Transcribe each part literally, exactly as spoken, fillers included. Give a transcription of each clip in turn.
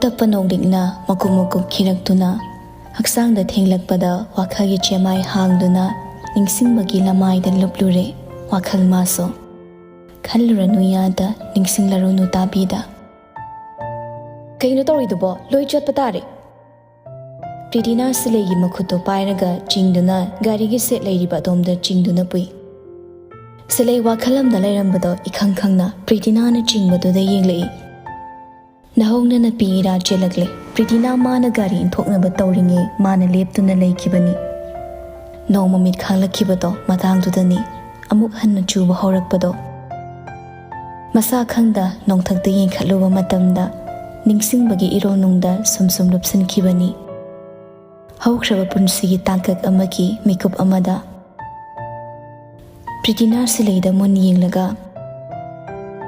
ꯇꯞꯄ ꯅꯣꯡꯂꯤꯛꯅ ꯃꯀꯨꯞ ꯃꯀꯨꯞ ꯈꯤꯔꯛꯇꯨꯅ ꯍꯛꯆꯥꯡꯗ ꯊꯦꯡꯂꯛꯄꯗ ꯋꯥꯈꯜꯒꯤ ꯆꯦꯃꯥꯏ ꯍꯥꯡꯗꯨꯅ ꯅꯤꯡꯁꯤꯡꯕꯒꯤ ꯂꯃꯥꯏꯗ ꯂꯨꯞꯂꯨꯔꯦ ꯋꯥꯈꯜ ꯃꯥꯁꯨ꯫ ꯈꯜꯂꯨꯔꯅꯨ ꯌꯥꯗ, ꯅꯤꯡꯁꯤꯡꯂꯔꯨꯅꯨ ꯇꯥꯕꯤꯗ꯫ ꯀꯩꯅꯣ ꯇꯧꯔꯤꯗꯨꯕꯣ? ꯂꯣꯏ ꯆꯠꯄ ꯇꯥꯔꯦ꯫ ꯄ꯭ꯔꯤꯇꯤꯅꯥ ꯁꯤꯂꯩꯒꯤ ꯃꯈꯨꯠꯇꯣ ꯄꯥꯏꯔꯒ ꯆꯤꯡꯗꯨꯅ ꯒꯥꯔꯤꯒꯤ ꯁꯦꯠ ꯂꯩꯔꯤꯕ ꯑꯗꯣꯝꯗ ꯆꯤꯡꯗꯨꯅ ꯄꯨꯏ꯫ ꯁꯤꯂꯩ ꯋꯥꯈꯜ ꯑꯃꯗ ꯂꯩꯔꯝꯕꯗꯣ ꯏꯈꯪ ꯈꯪꯅ ꯄ꯭ꯔꯤꯇꯤꯅꯥꯅ ꯆꯤꯡꯕꯗꯨꯗ ꯌꯦꯡꯂꯛꯏ꯫ ꯅꯍꯧꯅ ꯅꯨꯄꯤ ꯏꯔꯥ ꯆꯦꯜꯂꯛꯂꯦ꯫ ꯄ꯭ꯔꯤꯇꯤꯅꯥ ꯃꯥꯅ ꯒꯥꯔꯤ ꯏꯟꯊꯣꯛꯅꯕ ꯇꯧꯔꯤꯉꯩ ꯃꯥꯅ ꯂꯦꯞꯇꯨꯅ ꯂꯩꯈꯤꯕꯅꯤ꯫ ꯅꯣꯡ ꯃꯃꯤꯠ ꯈꯥꯡꯂꯛꯈꯤꯕꯗꯣ ꯃꯇꯥꯡꯗꯨꯗꯅꯤ꯫ ꯑꯃꯨꯛ ꯍꯟꯅ ꯆꯨꯕ ꯍꯧꯔꯛꯄꯗꯣ꯫ ꯃꯁꯥ ꯈꯪꯗ ꯅꯣꯡꯊꯛꯇ ꯌꯦꯡꯈꯠꯂꯨꯕ ꯃꯇꯝꯗ ꯅꯤꯡꯁꯤꯡꯕꯒꯤ ꯏꯔꯣꯜꯅꯨꯡꯗ ꯁꯨꯝ ꯁꯨꯝ ꯂꯨꯞꯁꯤꯟꯈꯤꯕꯅꯤ꯫ ꯍꯧꯈ꯭ꯔꯕ ꯄꯨꯟꯁꯤꯒꯤ ꯇꯥꯡꯀꯛ ꯑꯃꯒꯤ ꯃꯤꯀꯨꯞ ꯑꯃꯗ꯫ ꯄ꯭ꯔꯤꯇꯤꯅꯥ ꯁꯤꯂꯩꯗ ꯃꯨꯟ ꯌꯦꯡꯂꯒ,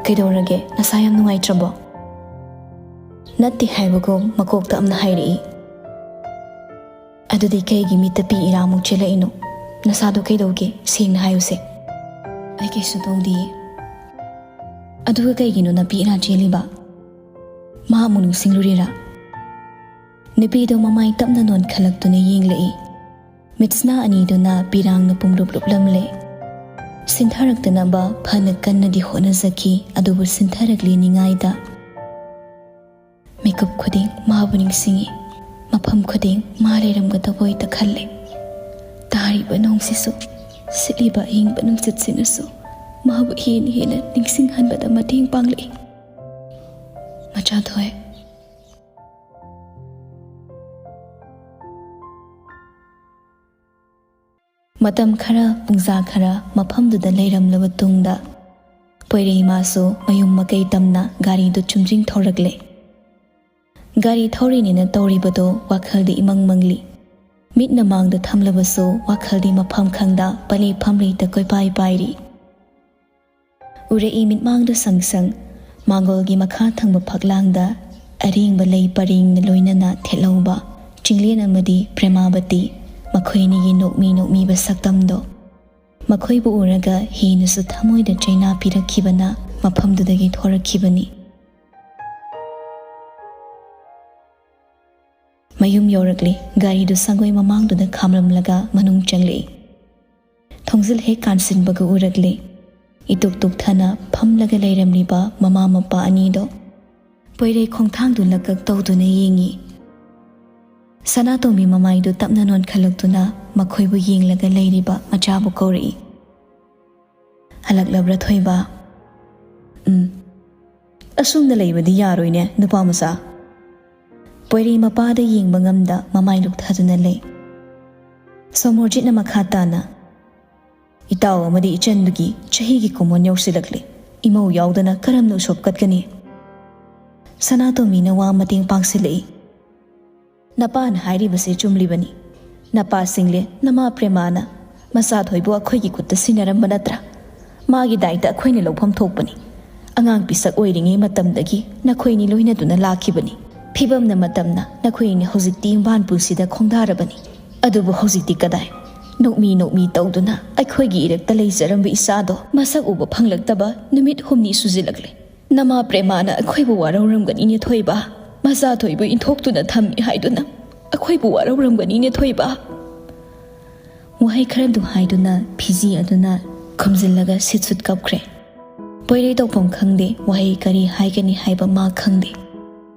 "ꯀꯩꯗꯧꯔꯒꯦ? ꯅꯁꯥ ꯌꯥꯝ ꯅꯨꯡꯉꯥꯏꯇ꯭ꯔꯕꯣ?" "ꯅꯠꯇꯦ" ꯍꯥꯏꯕꯒꯨꯝ ꯃꯀꯣꯛꯇ ꯑꯃꯅ ꯍꯥꯏꯔꯛꯏ꯫ "ꯑꯗꯨꯗꯤ ꯀꯩꯒꯤ ꯃꯤꯠꯇ ꯄꯤ ꯏꯔꯥꯃꯨꯛ ꯆꯦꯜꯂꯛꯏꯅꯣ? ꯅꯁꯥꯗꯣ ꯀꯩꯗꯧꯒꯦ? ꯁꯦꯡꯅ ꯍꯥꯏꯌꯨꯁꯦ꯫" "ꯑꯩ ꯀꯩꯁꯨ ꯇꯧꯗꯤꯌꯦ꯫" "ꯑꯗꯨꯒ ꯀꯩꯒꯤꯅꯣ ꯅꯄꯤ ꯏꯔꯥ ꯆꯦꯜꯂꯤꯕ? ꯃꯥ ꯑꯃꯨꯛ ꯅꯤꯡꯁꯤꯡꯂꯨꯔꯤꯔꯥ?" ꯅꯨꯄꯤꯗꯣ ꯃꯃꯥꯏ ꯇꯞꯅ ꯅꯣꯟꯈꯠꯂꯛꯇꯨꯅ ꯌꯦꯡꯂꯛꯏ꯫ ꯃꯤꯠꯁꯅꯥ ꯑꯅꯤꯗꯨꯅ ꯄꯤꯔꯥꯡꯅ ꯄꯨꯡꯂꯨꯞ ꯂꯨꯞꯂꯝꯂꯦ꯫ ꯁꯤꯟꯊꯔꯛꯇꯅꯕ ꯐꯅ ꯀꯟꯅꯗꯤ ꯍꯣꯠꯅꯖꯈꯤ, ꯑꯗꯨꯕꯨ ꯁꯤꯟꯊꯔꯛꯂꯤ ꯅꯤꯡꯉꯥꯏꯗ꯫ ꯃꯤꯀꯨꯞ ꯈꯨꯗꯤꯡ ꯃꯥꯕꯨ ꯅꯤꯡꯁꯤꯡꯏ, ꯃꯐꯝ ꯈꯨꯗꯤꯡ ꯃꯥ ꯂꯩꯔꯝꯒꯗꯕꯣꯏꯇ ꯈꯜꯂꯦ꯫ ꯇꯥꯔꯤꯕ ꯅꯣꯡꯁꯤꯁꯨ, ꯁꯤꯠꯂꯤꯕ ꯑꯏꯪꯕ ꯅꯨꯡꯁꯤꯠꯁꯤꯅꯁꯨ ꯃꯥꯕꯨ ꯍꯦꯟꯅ ꯍꯦꯟꯅ ꯅꯤꯡꯁꯤꯡꯍꯟꯕꯗ ꯃꯇꯦꯡ ꯄꯥꯡꯂꯛꯏ꯫ ꯃꯆꯥ ꯊꯣꯏ꯫ ꯃꯇꯝ ꯈꯔ, ꯄꯨꯡꯖꯥ ꯈꯔ ꯃꯐꯝꯗꯨꯗ ꯂꯩꯔꯝꯂꯕ ꯇꯨꯡꯗ, ꯄꯣꯏꯔꯩꯃꯥꯁꯨ ꯃꯌꯨꯝ ꯃꯀꯩ ꯇꯝꯅ ꯒꯥꯔꯤꯗꯨ ꯆꯨꯝꯗ꯭ꯔꯤꯡ ꯊꯧꯔꯛꯂꯦ꯫ ꯒꯥꯔꯤ ꯊꯧꯔꯤꯅꯦꯅ ꯇꯧꯔꯤꯕꯗꯣ ꯋꯥꯈꯜꯗꯤ ꯏꯃꯪ ꯃꯪꯂꯤ꯫ ꯃꯤꯠꯅ ꯃꯥꯡꯗ ꯊꯝꯂꯕꯁꯨ ꯋꯥꯈꯜꯗꯤ ꯃꯐꯝ ꯈꯪꯗ ꯄꯂꯤ ꯐꯝꯂꯤꯗ ꯀꯣꯏꯄꯥꯏ ꯄꯥꯏꯔꯤ꯫ ꯎꯔꯛꯏ ꯃꯤꯠꯃꯥꯡꯗ ꯁꯪ ꯁꯪ, ꯃꯥꯡꯒꯣꯜꯒꯤ ꯃꯈꯥ ꯊꯪꯕ ꯐꯛꯂꯥꯡꯗ ꯑꯔꯦꯡꯕ ꯂꯩ ꯄꯔꯦꯡꯅ ꯂꯣꯏꯅꯅ ꯊꯦꯠꯍꯧꯕ ꯆꯤꯡꯂꯦꯟ ꯑꯃꯗꯤ ꯄ꯭ꯔꯦꯃꯥꯕꯇꯤ, ꯃꯈꯣꯏ ꯑꯅꯤꯒꯤ ꯅꯣꯛꯃꯤ ꯅꯣꯛꯃꯤꯕ ꯁꯛꯇꯝꯗꯣ꯫ ꯃꯈꯣꯏꯕꯨ ꯎꯔꯒ ꯍꯦꯟꯅꯁꯨ ꯊꯃꯣꯏꯗ ꯆꯩꯅꯥ ꯄꯤꯔꯛꯈꯤꯕꯅ ꯃꯐꯝꯗꯨꯗꯒꯤ ꯊꯣꯔꯛꯈꯤꯕꯅꯤ꯫ ꯃꯌꯨꯝ ꯌꯧꯔꯛꯂꯦ꯫ ꯒꯥꯔꯤꯗꯨ ꯁꯪꯒꯣꯏ ꯃꯃꯥꯡꯗꯨꯗ ꯈꯥꯝꯂꯝꯂꯒ ꯃꯅꯨꯡ ꯆꯪꯂꯛꯏ꯫ ꯊꯣꯡꯖꯤꯜ ꯍꯦꯛ ꯀꯥꯟꯁꯤꯟꯕꯒ ꯎꯔꯛꯂꯦ, ꯏꯇꯨꯛ ꯇꯨꯛꯊꯅ ꯐꯝꯂꯒ ꯂꯩꯔꯝꯂꯤꯕ ꯃꯃꯥ ꯃꯄꯥ ꯑꯅꯤꯗꯣ꯫ ꯄꯣꯏꯔꯩ ꯈꯣꯡꯊꯥꯡꯗꯨ ꯂꯛꯀꯛ ꯇꯧꯗꯨꯅ ꯌꯦꯡꯉꯤ꯫ ꯁꯅꯥꯇꯣꯝꯕꯤ ꯃꯃꯥꯏꯗꯨ ꯇꯞꯅ ꯅꯣꯟꯈꯠꯂꯛꯇꯨꯅ ꯃꯈꯣꯏꯕꯨ ꯌꯦꯡꯂꯒ ꯂꯩꯔꯤꯕ ꯃꯆꯥꯕꯨ ꯀꯧꯔꯛꯏ꯫ "ꯍꯜꯂꯛꯂꯕ꯭ꯔꯥ ꯊꯣꯏꯕ?" "ꯎꯝ꯫ ꯑꯁꯨꯝꯅ ꯂꯩꯕꯗꯤ ꯌꯥꯔꯣꯏꯅꯦ, ꯅꯨꯄꯥ ꯃꯆꯥ꯫" ꯄꯣꯏꯔꯩ ꯃꯄꯥꯗ ꯌꯦꯡꯕ ꯉꯝꯗ ꯃꯃꯥꯏ ꯂꯨꯛꯊꯗꯨꯅ ꯂꯩ꯫ ꯁꯣꯃꯣꯔꯖꯤꯠꯅ ꯃꯈꯥ ꯇꯥꯅ, "ꯏꯇꯥꯎ ꯑꯃꯗꯤ ꯏꯆꯟꯗꯨꯒꯤ ꯆꯍꯤꯒꯤ ꯀꯨꯝꯑꯣꯟ ꯌꯧꯁꯤꯜꯂꯛꯂꯦ꯫ ꯏꯃꯧ ꯌꯥꯎꯗꯅ ꯀꯔꯝꯅ ꯎꯁꯣꯞ ꯀꯠꯀꯅꯤ?" ꯁꯅꯥꯇꯣꯝꯕꯤꯅ ꯋꯥ ꯃꯇꯦꯡ ꯄꯥꯡꯁꯤꯜꯂꯛꯏ꯫ "ꯅꯄꯥꯅ ꯍꯥꯏꯔꯤꯕꯁꯦ ꯆꯨꯝꯂꯤꯕꯅꯤ꯫ ꯅꯄꯥ ꯁꯤꯡꯂꯦ, ꯅꯃꯥ ꯄ꯭ꯔꯦꯃꯥꯅ ꯃꯆꯥ ꯊꯣꯏꯕꯨ ꯑꯩꯈꯣꯏꯒꯤ ꯈꯨꯠꯇ ꯁꯤꯟꯅꯔꯝꯕ ꯅꯠꯇ꯭ꯔꯥ? ꯃꯥꯒꯤ ꯗꯥꯏꯇ ꯑꯩꯈꯣꯏꯅ ꯂꯧꯐꯝ ꯊꯣꯛꯄꯅꯤ꯫ ꯑꯉꯥꯡ ꯄꯤꯁꯛ ꯑꯣꯏꯔꯤꯉꯩ ꯃꯇꯝꯗꯒꯤ ꯅꯈꯣꯏꯅꯤ ꯂꯣꯏꯅꯗꯨꯅ ꯂꯥꯛꯈꯤꯕꯅꯤ꯫ ꯐꯤꯕꯝꯅ ꯃꯇꯝꯅ ꯅꯈꯣꯏꯅꯤ ꯍꯧꯖꯤꯛꯇꯤ ꯏꯝꯕꯥꯟ ꯄꯨꯟꯁꯤꯗ ꯈꯣꯡꯗꯥꯔꯕꯅꯤ꯫ ꯑꯗꯨꯕꯨ ꯍꯧꯖꯤꯛꯇꯤ ꯀꯗꯥꯏ? ꯅꯣꯛꯃꯤ ꯅꯣꯛꯃꯤ ꯇꯧꯗꯨꯅ ꯑꯩꯈꯣꯏꯒꯤ ꯏꯔꯛꯇ ꯂꯩꯖꯔꯝꯕ ꯏꯆꯥꯗꯣ ꯃꯁꯛ ꯎꯕ ꯐꯪꯂꯛꯇꯕ ꯅꯨꯃꯤꯠ ꯍꯨꯝꯅꯤ ꯁꯨꯖꯤꯜꯂꯛꯂꯦ꯫ ꯅꯃꯥ ꯄ꯭ꯔꯦꯃꯥꯅ ꯑꯩꯈꯣꯏꯕꯨ ꯋꯥꯔꯧꯔꯝꯒꯅꯤꯅꯦ ꯊꯣꯏꯕ꯫ ꯃꯆꯥ ꯊꯣꯏꯕꯨ ꯏꯟꯊꯣꯛꯇꯨꯅ ꯊꯝꯃꯤ ꯍꯥꯏꯗꯨꯅ ꯑꯩꯈꯣꯏꯕꯨ ꯋꯥꯔꯧꯔꯝꯒꯅꯤꯅꯦ ꯊꯣꯏꯕ꯫" ꯋꯥꯍꯩ ꯈꯔꯗꯨ ꯍꯥꯏꯗꯨꯅ ꯐꯤꯖꯤ ꯑꯗꯨꯅ ꯈꯨꯝꯖꯤꯜꯂꯒ ꯁꯤꯠ ꯁꯨꯠ ꯀꯞꯈ꯭ꯔꯦ꯫ ꯄꯣꯏꯔꯩ ꯇꯧꯐꯝ ꯈꯪꯗꯦ, ꯋꯥꯍꯩ ꯀꯔꯤ ꯍꯥꯏꯒꯅꯤ ꯍꯥꯏꯕ ꯃꯥ ꯈꯪꯗꯦ꯫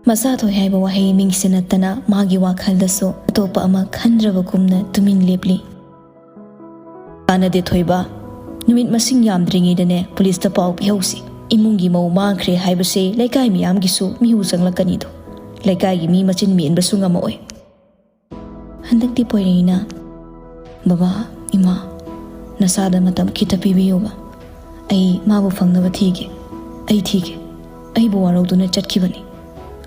ꯃꯆꯥ ꯊꯣꯏ ꯍꯥꯏꯕ ꯋꯥꯍꯩ ꯃꯤꯡꯁꯦ ꯅꯠꯇꯅ ꯃꯥꯒꯤ ꯋꯥꯈꯜꯗꯁꯨ ꯑꯇꯣꯞꯄ ꯑꯃ ꯈꯟꯗ꯭ꯔꯕꯒꯨꯝꯅ ꯇꯨꯃꯤꯟ ꯂꯦꯞꯂꯤ꯫ "ꯀꯥꯟꯅꯗꯦ ꯊꯣꯏꯕ, ꯅꯨꯃꯤꯠ ꯃꯁꯤꯡ ꯌꯥꯝꯗ꯭ꯔꯤꯉꯩꯗꯅꯦ ꯄꯨꯂꯤꯁꯇ ꯄꯥꯎ ꯄꯤꯍꯧꯁꯤ꯫ ꯏꯃꯨꯡꯒꯤ ꯃꯧ ꯃꯥꯡꯈ꯭ꯔꯦ ꯍꯥꯏꯕꯁꯦ ꯂꯩꯀꯥꯏ ꯃꯤꯌꯥꯝꯒꯤꯁꯨ ꯃꯤꯍꯨ ꯆꯪꯂꯛꯀꯅꯤꯗꯣ꯫ ꯂꯩꯀꯥꯏꯒꯤ ꯃꯤ ꯃꯆꯤꯟ ꯃꯦꯟꯕꯁꯨ ꯉꯝꯃꯛꯑꯣꯏ꯫" ꯍꯟꯗꯛꯇꯤ ꯄꯣꯏꯔꯩꯅ, "ꯕꯕꯥ, ꯏꯃꯥ, ꯅꯆꯥꯗ ꯃꯇꯝ ꯈꯤꯇ ꯄꯤꯕꯤꯌꯨꯕ꯫ ꯑꯩ ꯃꯥꯕꯨ ꯐꯪꯅꯕ ꯊꯤꯒꯦ꯫ ꯑꯩ ꯊꯤꯒꯦ꯫ ꯑꯩꯕꯨ ꯋꯥꯔꯧꯗꯨꯅ ꯆꯠꯈꯤꯕꯅꯤ꯫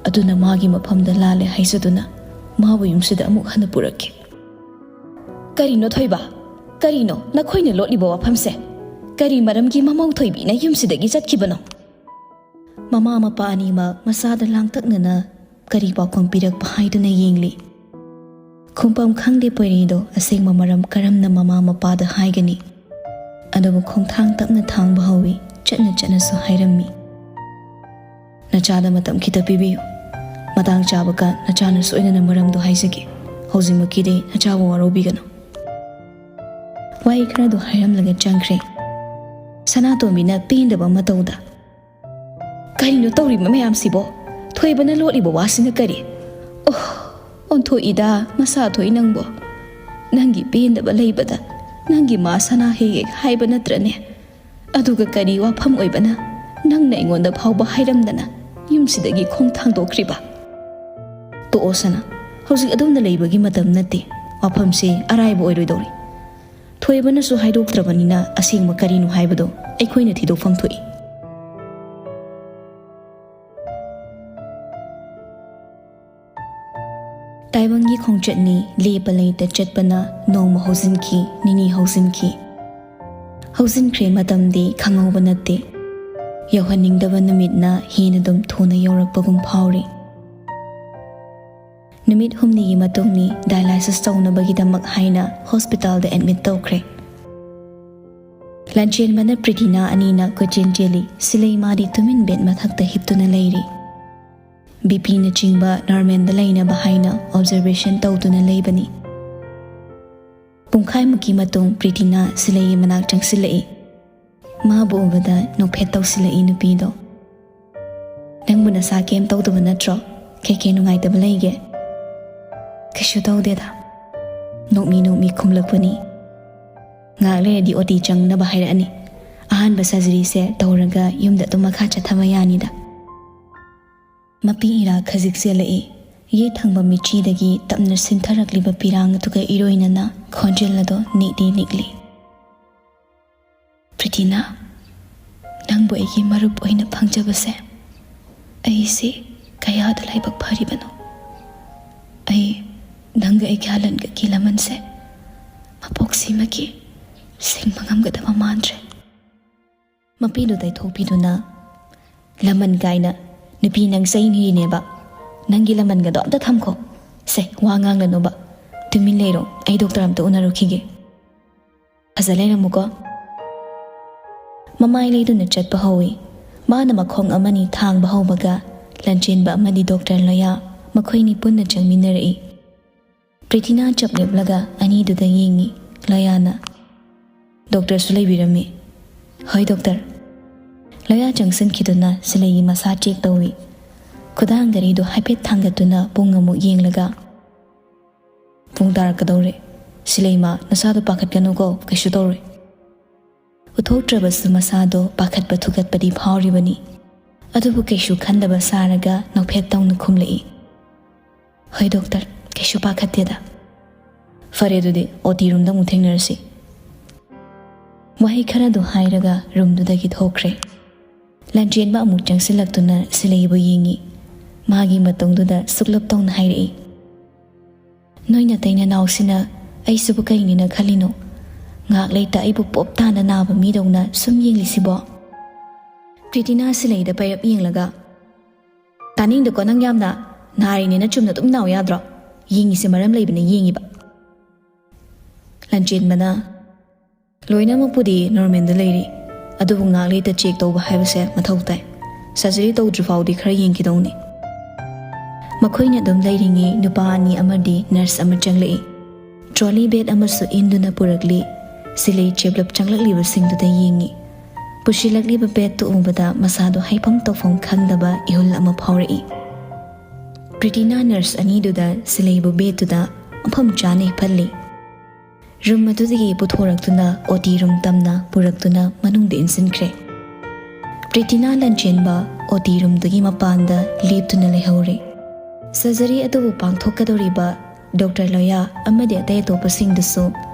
ꯑꯗꯨꯅ ꯃꯥꯒꯤ ꯃꯐꯝꯗ ꯂꯥꯜꯂꯦ ꯍꯥꯏꯖꯗꯨꯅ ꯃꯥꯕꯨ ꯌꯨꯝꯁꯤꯗ ꯑꯃꯨꯛ ꯍꯟꯅ ꯄꯨꯔꯛꯀꯦ꯫" "ꯀꯔꯤꯅꯣ ꯊꯣꯏꯕ? ꯀꯔꯤꯅꯣ ꯅꯈꯣꯏꯅ ꯂꯣꯠꯂꯤꯕ ꯋꯥꯐꯝꯁꯦ? ꯀꯔꯤ ꯃꯔꯝꯒꯤ ꯃꯃꯧ ꯊꯣꯏꯕꯤꯅ ꯌꯨꯝꯁꯤꯗꯒꯤ ꯆꯠꯈꯤꯕꯅꯣ?" ꯃꯃꯥ ꯃꯄꯥ ꯑꯅꯤꯃꯛ ꯃꯆꯥꯗ ꯂꯥꯡꯇꯛꯅꯅ ꯀꯔꯤ ꯄꯥꯎꯈꯨꯝ ꯄꯤꯔꯛꯄ ꯍꯥꯏꯗꯨꯅ ꯌꯦꯡꯂꯤ꯫ ꯈꯨꯝꯐꯝ ꯈꯪꯗꯦ ꯄꯣꯏꯔꯩꯗꯣ ꯑꯁꯦꯡꯕ ꯃꯔꯝ ꯀꯔꯝꯅ ꯃꯃꯥ ꯃꯄꯥꯗ ꯍꯥꯏꯒꯅꯤ꯫ ꯑꯗꯨꯕꯨ ꯈꯣꯡꯊꯥꯡ ꯇꯞꯅ ꯊꯥꯡꯕ ꯍꯧꯏ, ꯆꯠꯅ ꯆꯠꯅꯁꯨ ꯍꯥꯏꯔꯝꯃꯤ꯫ "ꯅꯆꯥꯗ ꯃꯇꯝ ꯈꯤꯇ ꯄꯤꯕꯤꯌꯨ꯫ ꯃꯇꯥꯡ ꯆꯥꯕꯒ ꯅꯆꯥꯅ ꯁꯣꯏꯗꯅ ꯃꯔꯝꯗꯣ ꯍꯥꯏꯖꯒꯦ꯫ ꯍꯧꯖꯤꯛꯃꯛꯀꯤꯗꯤ ꯅꯆꯥꯕꯨ ꯋꯥꯔꯧꯕꯤꯒꯅꯨ꯫ ꯋꯥꯍꯩ ꯈꯔꯗꯣ ꯍꯥꯏꯔꯝꯂꯒ ꯆꯪꯈ꯭ꯔꯦ꯫ ꯁꯅꯥꯇꯣꯝꯕꯤꯅ ꯄꯦꯟꯗꯕ ꯃꯇꯧꯗ, "ꯀꯔꯤꯅꯣ ꯇꯧꯔꯤꯕ ꯃꯌꯥꯝꯁꯤꯕꯣ? ꯊꯣꯏꯕꯅ ꯂꯣꯠꯂꯤꯕ ꯋꯥꯁꯤꯅ ꯀꯔꯤ? ꯑꯣ, ꯑꯣꯟꯊꯣꯛꯏꯗ, ꯃꯁꯥ ꯊꯣꯛꯏ ꯅꯪꯕꯣ꯫ ꯅꯪꯒꯤ ꯄꯦꯟꯗꯕ ꯂꯩꯕꯗ ꯅꯪꯒꯤ ꯃꯥ ꯁꯅꯥ ꯍꯦꯛ ꯍꯦꯛ ꯍꯥꯏꯕ ꯅꯠꯇ꯭ꯔꯅꯦ? ꯑꯗꯨꯒ ꯀꯔꯤ ꯋꯥꯐꯝ ꯑꯣꯏꯕꯅ ꯅꯪꯅ ꯑꯩꯉꯣꯟꯗ ꯐꯥꯎꯕ ꯍꯥꯏꯔꯝꯗꯅ ꯌꯨꯝꯁꯤꯗꯒꯤ ꯈꯣꯡ ꯊꯥꯡꯗꯣꯛꯈ꯭ꯔꯤꯕ?" "ꯇꯣꯛꯑꯣ ꯁꯅꯥ, ꯍꯧꯖꯤꯛ ꯑꯗꯨꯝꯅ ꯂꯩꯕꯒꯤ ꯃꯇꯝ ꯅꯠꯇꯦ꯫ ꯋꯥꯐꯝꯁꯦ ꯑꯔꯥꯏꯕ ꯑꯣꯏꯔꯣꯏꯗꯧꯔꯤ꯫ ꯊꯣꯏꯕꯅꯁꯨ ꯍꯥꯏꯗꯣꯛꯇ꯭ꯔꯕꯅꯤꯅ ꯑꯁꯦꯡꯕ ꯀꯔꯤꯅꯣ ꯍꯥꯏꯕꯗꯣ ꯑꯩꯈꯣꯏꯅ ꯊꯤꯗꯣꯛꯐꯝ ꯊꯣꯛꯏ꯫" ꯇꯥꯏꯕꯪꯒꯤ ꯈꯣꯡꯆꯠꯅꯤ, ꯂꯦꯞꯄ ꯂꯩꯇ ꯆꯠꯄꯅ ꯅꯣꯡꯃ ꯍꯧꯖꯤꯟꯈꯤ, ꯅꯤꯅꯤ ꯍꯧꯖꯤꯟꯈꯤ꯫ ꯍꯧꯖꯤꯟꯈ꯭ꯔꯦ ꯃꯇꯝꯗꯤ ꯈꯪꯍꯧꯕ ꯅꯠꯇꯦ꯫ ꯌꯧꯍꯟꯅꯤꯡꯗꯕ ꯅꯨꯃꯤꯠꯅ ꯍꯦꯟꯅ ꯑꯗꯨꯝ ꯊꯨꯅ ꯌꯧꯔꯛꯄꯒꯨꯝ ꯐꯥꯎꯔꯤ꯫ ꯅꯨꯃꯤꯠ ꯍꯨꯝꯅꯤꯒꯤ ꯃꯇꯨꯡꯅꯤ, dialysis ꯇꯧꯅꯕꯒꯤꯗꯃꯛ ꯍꯥꯏꯅ ꯍꯣꯁꯄꯤꯇꯥꯜꯗ ꯑꯦꯗꯃꯤꯠ ꯇꯧꯈ꯭ꯔꯦ꯫ ꯂꯥꯟꯆꯦꯟꯕꯅ ꯄ꯭ꯔꯤꯇꯤꯅꯥ ꯑꯅꯤꯅ ꯀꯣꯏꯆꯦꯟ ꯆꯦꯜꯂꯤ꯫ ꯁꯤꯂꯩ ꯃꯥꯗꯤ ꯇꯨꯃꯤꯟ ꯕꯦꯗ ꯃꯊꯛꯇ ꯍꯤꯞꯇꯨꯅ ꯂꯩꯔꯤ꯫ ꯕꯤ ꯄꯤꯅꯆꯤꯡꯕ ꯅꯣꯔꯃꯦꯜꯗ ꯂꯩꯅꯕ ꯍꯥꯏꯅ ꯑꯣꯕꯖꯔꯕꯦꯁꯟ ꯇꯧꯗꯨꯅ ꯂꯩꯕꯅꯤ꯫ ꯄꯨꯡꯈꯥꯏꯃꯨꯛꯀꯤ ꯃꯇꯨꯡ ꯄ꯭ꯔꯤꯇꯤꯅꯥ ꯁꯤꯂꯩꯒꯤ ꯃꯅꯥꯛ ꯆꯪꯁꯤꯜꯂꯛꯏ꯫ ꯃꯥꯕꯨ ꯎꯕꯗ ꯅꯣꯛꯐꯦꯠ ꯇꯧꯁꯤꯜꯂꯛꯏ ꯅꯨꯄꯤꯗꯣ꯫ "ꯅꯪꯕꯨ ꯅꯁꯥ ꯀꯩꯝ ꯇꯧꯗꯕ ꯅꯠꯇ꯭ꯔꯣ? ꯀꯩꯀꯩ ꯅꯨꯡꯉꯥꯏꯇꯕ ꯂꯩꯒꯦ?" "ꯀꯩꯁꯨ ꯇꯧꯗꯦꯗ꯫" ꯅꯣꯛꯃꯤ ꯅꯣꯛꯃꯤ ꯈꯨꯝꯂꯛꯄꯅꯤ꯫ "ꯉꯥꯏꯍꯥꯛ ꯂꯩꯔꯗꯤ ꯑꯣ ꯇꯤ ꯆꯪꯅꯕ ꯍꯥꯏꯔꯛꯑꯅꯤ꯫ ꯑꯍꯥꯟꯕ ꯁꯔꯖꯔꯤꯁꯦ ꯇꯧꯔꯒ ꯌꯨꯝꯗ ꯑꯗꯨꯝ ꯃꯈꯥ ꯆꯠꯊꯕ ꯌꯥꯅꯤꯗ꯫" ꯃꯄꯤ ꯏꯔꯥ ꯈꯖꯤꯛ ꯆꯦꯜꯂꯛꯏ꯫ ꯌꯦꯠ ꯊꯪꯕ ꯃꯤꯠꯆꯤꯗꯒꯤ ꯇꯞꯅ ꯁꯤꯟꯊꯔꯛꯂꯤꯕ ꯄꯤꯔꯥꯡ ꯑꯗꯨꯒ ꯏꯔꯣꯏꯅꯅ ꯈꯣꯟꯖꯦꯜ ꯑꯗꯨ ꯅꯤꯛꯂꯤ ꯅꯤꯛꯂꯤ꯫ "ꯄ꯭ꯔꯤꯇꯤꯅꯥ, ꯅꯪꯕꯨ ꯑꯩꯒꯤ ꯃꯔꯨꯞ ꯑꯣꯏꯅ ꯐꯪꯖꯕꯁꯦ ꯑꯩꯁꯦ ꯀꯌꯥꯗ ꯂꯥꯏꯕꯛ ꯐꯔꯤꯕꯅꯣ꯫ ꯑꯩ ꯅꯪꯒ ꯑꯩꯒꯤ ꯍꯥꯂꯟꯒꯒꯤ ꯂꯃꯟꯁꯦ ꯃꯄꯣꯛꯁꯤꯃꯒꯤ ꯁꯤꯡꯕ ꯉꯝꯒꯗꯕ ꯃꯥꯟꯗ꯭ꯔꯦ꯫" ꯃꯄꯤꯗꯨ ꯇꯩꯊꯣꯛꯄꯤꯗꯨꯅ, "ꯂꯃꯟ ꯀꯥꯏꯅ, ꯅꯨꯄꯤ ꯅꯪ ꯆꯩꯅꯤꯅꯦꯕ꯫ ꯅꯪꯒꯤ ꯂꯃꯟꯒꯗꯣ ꯑꯝꯇ ꯊꯝꯈꯣ꯫ ꯁꯦ, ꯋꯥ ꯉꯥꯡꯂꯅꯨꯕ꯫ ꯇꯨꯃꯤꯟ ꯂꯩꯔꯣ, ꯑꯩ ꯗꯣꯛꯇꯔ ꯑꯝꯇ ꯎꯅꯔꯨꯈꯤꯒꯦ꯫ ꯐꯖ ꯂꯩꯔꯝꯃꯨꯀꯣ꯫" ꯃꯃꯥꯏ ꯂꯩꯗꯨꯅ ꯆꯠꯄ ꯍꯧꯏ꯫ ꯃꯥꯅ ꯃꯈꯣꯡ ꯑꯃꯅꯤ ꯊꯥꯡꯕ ꯍꯧꯕꯒ ꯂꯟꯆꯦꯟꯕ ꯑꯃꯗꯤ ꯗꯣꯛꯇꯔ ꯂꯣꯌꯥ ꯃꯈꯣꯏꯅꯤ ꯄꯨꯟꯅ ꯆꯪꯃꯤꯟꯅꯔꯛꯏ꯫ ꯄ꯭ꯔꯤꯇꯤꯅꯥ ꯆꯞ ꯂꯦꯞꯂꯒ ꯑꯅꯤꯗꯨꯗ ꯌꯦꯡꯉꯤ꯫ ꯂꯣꯌꯥꯅ, "ꯗꯣꯛꯇꯔꯁꯨ ꯂꯩꯕꯤꯔꯝꯃꯤ?" "ꯍꯣꯏ, ꯗꯣꯛꯇꯔ꯫" ꯂꯣꯌꯥ ꯆꯪꯁꯤꯟꯈꯤꯗꯨꯅ ꯁꯤꯂꯩꯒꯤ ꯃꯁꯥ ꯆꯦꯛ ꯇꯧꯏ꯫ ꯈꯨꯗꯥꯡ ꯒꯥꯔꯤꯗꯨ ꯍꯥꯏꯐꯦꯠ ꯊꯥꯡꯒꯠꯇꯨꯅ ꯄꯨꯡ ꯑꯃꯨꯛ ꯌꯦꯡꯂꯒ, "ꯄꯨꯡ ꯇꯥꯔꯛꯀꯗꯧꯔꯦ꯫ ꯁꯤꯂꯩꯃ, ꯅꯁꯥꯗꯣ ꯄꯥꯈꯠꯀꯅꯨꯀꯣ, ꯀꯩꯁꯨ ꯇꯧꯔꯣꯏ꯫" ꯎꯠꯊꯣꯛꯇ꯭ꯔꯕꯁꯨ ꯃꯁꯥꯗꯣ ꯄꯥꯈꯠꯄ ꯊꯨꯀꯠꯄꯗꯤ ꯐꯥꯎꯔꯤꯕꯅꯤ꯫ ꯑꯗꯨꯕꯨ ꯀꯩꯁꯨ ꯈꯟꯗꯕ ꯁꯥꯔꯒ ꯅꯣꯛꯐꯦꯠ ꯇꯧꯅ ꯈꯨꯝꯂꯛꯏ, "ꯍꯣꯏ ꯗꯣꯛꯇꯔ, ꯀꯩꯁꯨ ꯄꯥꯈꯠꯇꯦꯗ꯫" "ꯐꯔꯦ, ꯑꯗꯨꯗꯤ ꯑꯣ ꯇꯤ ꯔꯨꯝꯗ ꯑꯃꯨꯛ ꯊꯦꯡꯅꯔꯁꯤ꯫" ꯋꯥꯍꯩ ꯈꯔꯗꯨ ꯍꯥꯏꯔꯒ ꯔꯨꯝꯗꯨꯗꯒꯤ ꯊꯣꯛꯈ꯭ꯔꯦ꯫ ꯂꯟꯆꯦꯟꯕ ꯑꯃꯨꯛ ꯆꯪꯁꯤꯜꯂꯛꯇꯨꯅ ꯁꯤꯂꯩꯕꯨ ꯌꯦꯡꯉꯤ꯫ ꯃꯥꯒꯤ ꯃꯇꯧꯗꯨꯗ ꯁꯨꯛꯂꯞ ꯇꯧꯅ ꯍꯥꯏꯔꯛꯏ, "ꯅꯣꯏ ꯅꯇꯩ ꯅꯅꯥꯎꯁꯤꯅ ꯑꯩꯁꯤꯕꯨ ꯀꯩꯅꯦꯅ ꯈꯜꯂꯤꯅꯣ? ꯉꯥꯛ ꯂꯩꯇ ꯑꯩꯕꯨ ꯄꯣꯞ ꯇꯥꯅ ꯅꯥꯕ ꯃꯤꯗꯧꯅ ꯁꯨꯝ ꯌꯦꯡꯂꯤꯁꯤꯕꯣ?" ꯄ꯭ꯔꯤꯇꯤꯅꯥ ꯁꯤꯂꯩꯗ ꯄꯩꯔꯞ ꯌꯦꯡꯂꯒ, "ꯇꯥꯅꯤꯡꯗꯦꯀꯣ ꯅꯪ ꯌꯥꯝꯅ꯫ ꯅꯥꯔꯤꯅꯦꯅ ꯆꯨꯝꯅ ꯑꯗꯨꯝ ꯅꯥꯎ ꯌꯥꯗ꯭ꯔꯣ? ꯌꯦꯡꯉꯤꯁꯦ ꯃꯔꯝ ꯂꯩꯕꯅ ꯌꯦꯡꯉꯤꯕ꯫" ꯂꯟꯆꯦꯟꯕꯅ, "ꯂꯣꯏꯅꯃꯛꯄꯨꯗꯤ ꯅꯣꯔꯃꯦꯜꯗ ꯂꯩꯔꯤ, ꯑꯗꯨꯕꯨ ꯉꯥꯛ ꯂꯩꯇ ꯆꯦꯛ ꯇꯧꯕ ꯍꯥꯏꯕꯁꯦ ꯃꯊꯧ ꯇꯥꯏ꯫ ꯁꯔꯖꯔꯤ ꯇꯧꯗ꯭ꯔꯤ ꯐꯥꯎꯗꯤ ꯈꯔ ꯌꯦꯡꯈꯤꯗꯧꯅꯤ꯫" ꯃꯈꯣꯏꯅ ꯑꯗꯨꯝ ꯂꯩꯔꯤꯉꯩ ꯅꯨꯄꯥ ꯑꯅꯤ ꯑꯃꯗꯤ ꯅꯔꯁ ꯑꯃ ꯆꯪꯂꯛꯏ꯫ ꯇ꯭ꯔꯣꯂꯤ ꯕꯦꯒ ꯑꯃꯁꯨ ꯏꯟꯗꯨꯅ ꯄꯨꯔꯛꯂꯤ꯫ ꯁꯤꯂꯩ ꯆꯦꯞꯂꯞ ꯆꯪꯂꯛꯂꯤꯕꯁꯤꯡꯗꯨꯗ ꯌꯦꯡꯉꯤ꯫ ꯄꯨꯁꯤꯜꯂꯛꯂꯤꯕ ꯕꯦꯒꯇꯨ ꯎꯕꯗ ꯃꯁꯥꯗꯣ ꯍꯥꯏꯐꯝ ꯇꯧꯐꯝ ꯈꯪꯗꯕ ꯏꯍꯨꯜ ꯑꯃ ꯐꯥꯎꯔꯛꯏ꯫ ꯄ꯭ꯔꯤꯇꯤꯅꯥ ꯅꯔꯁ ꯑꯅꯤꯗꯨꯗ ꯁꯤꯂꯩꯕꯨ ꯕꯦꯗꯇꯨꯗ ꯃꯐꯝ ꯆꯥꯅ ꯍꯤꯞꯍꯜꯂꯤ꯫ ꯔꯨꯝ ꯑꯗꯨꯗꯒꯤ ꯄꯨꯊꯣꯔꯛꯇꯨꯅ ꯑꯣ ꯇꯤ ꯔꯨꯝ ꯇꯝꯅ ꯄꯨꯔꯛꯇꯨꯅ ꯃꯅꯨꯡꯗ ꯏꯟꯁꯤꯟꯈ꯭ꯔꯦ꯫ ꯄ꯭ꯔꯤꯇꯤꯅꯥ ꯂꯟꯆꯦꯟꯕ ꯑꯣ ꯇꯤ ꯔꯨꯝꯗꯨꯒꯤ ꯃꯄꯥꯟꯗ ꯂꯦꯞꯇꯨꯅ ꯂꯩꯍꯧꯔꯦ꯫ ꯁꯔꯖꯔꯤ ꯑꯗꯨꯕꯨ ꯄꯥꯡꯊꯣꯛꯀꯗꯧꯔꯤꯕ ꯗꯣꯛꯇꯔ ꯂꯣꯌꯥ ꯑꯃꯗꯤ ꯑꯇꯩ ꯑꯇꯣꯞꯄꯁꯤꯡꯗꯨꯁꯨ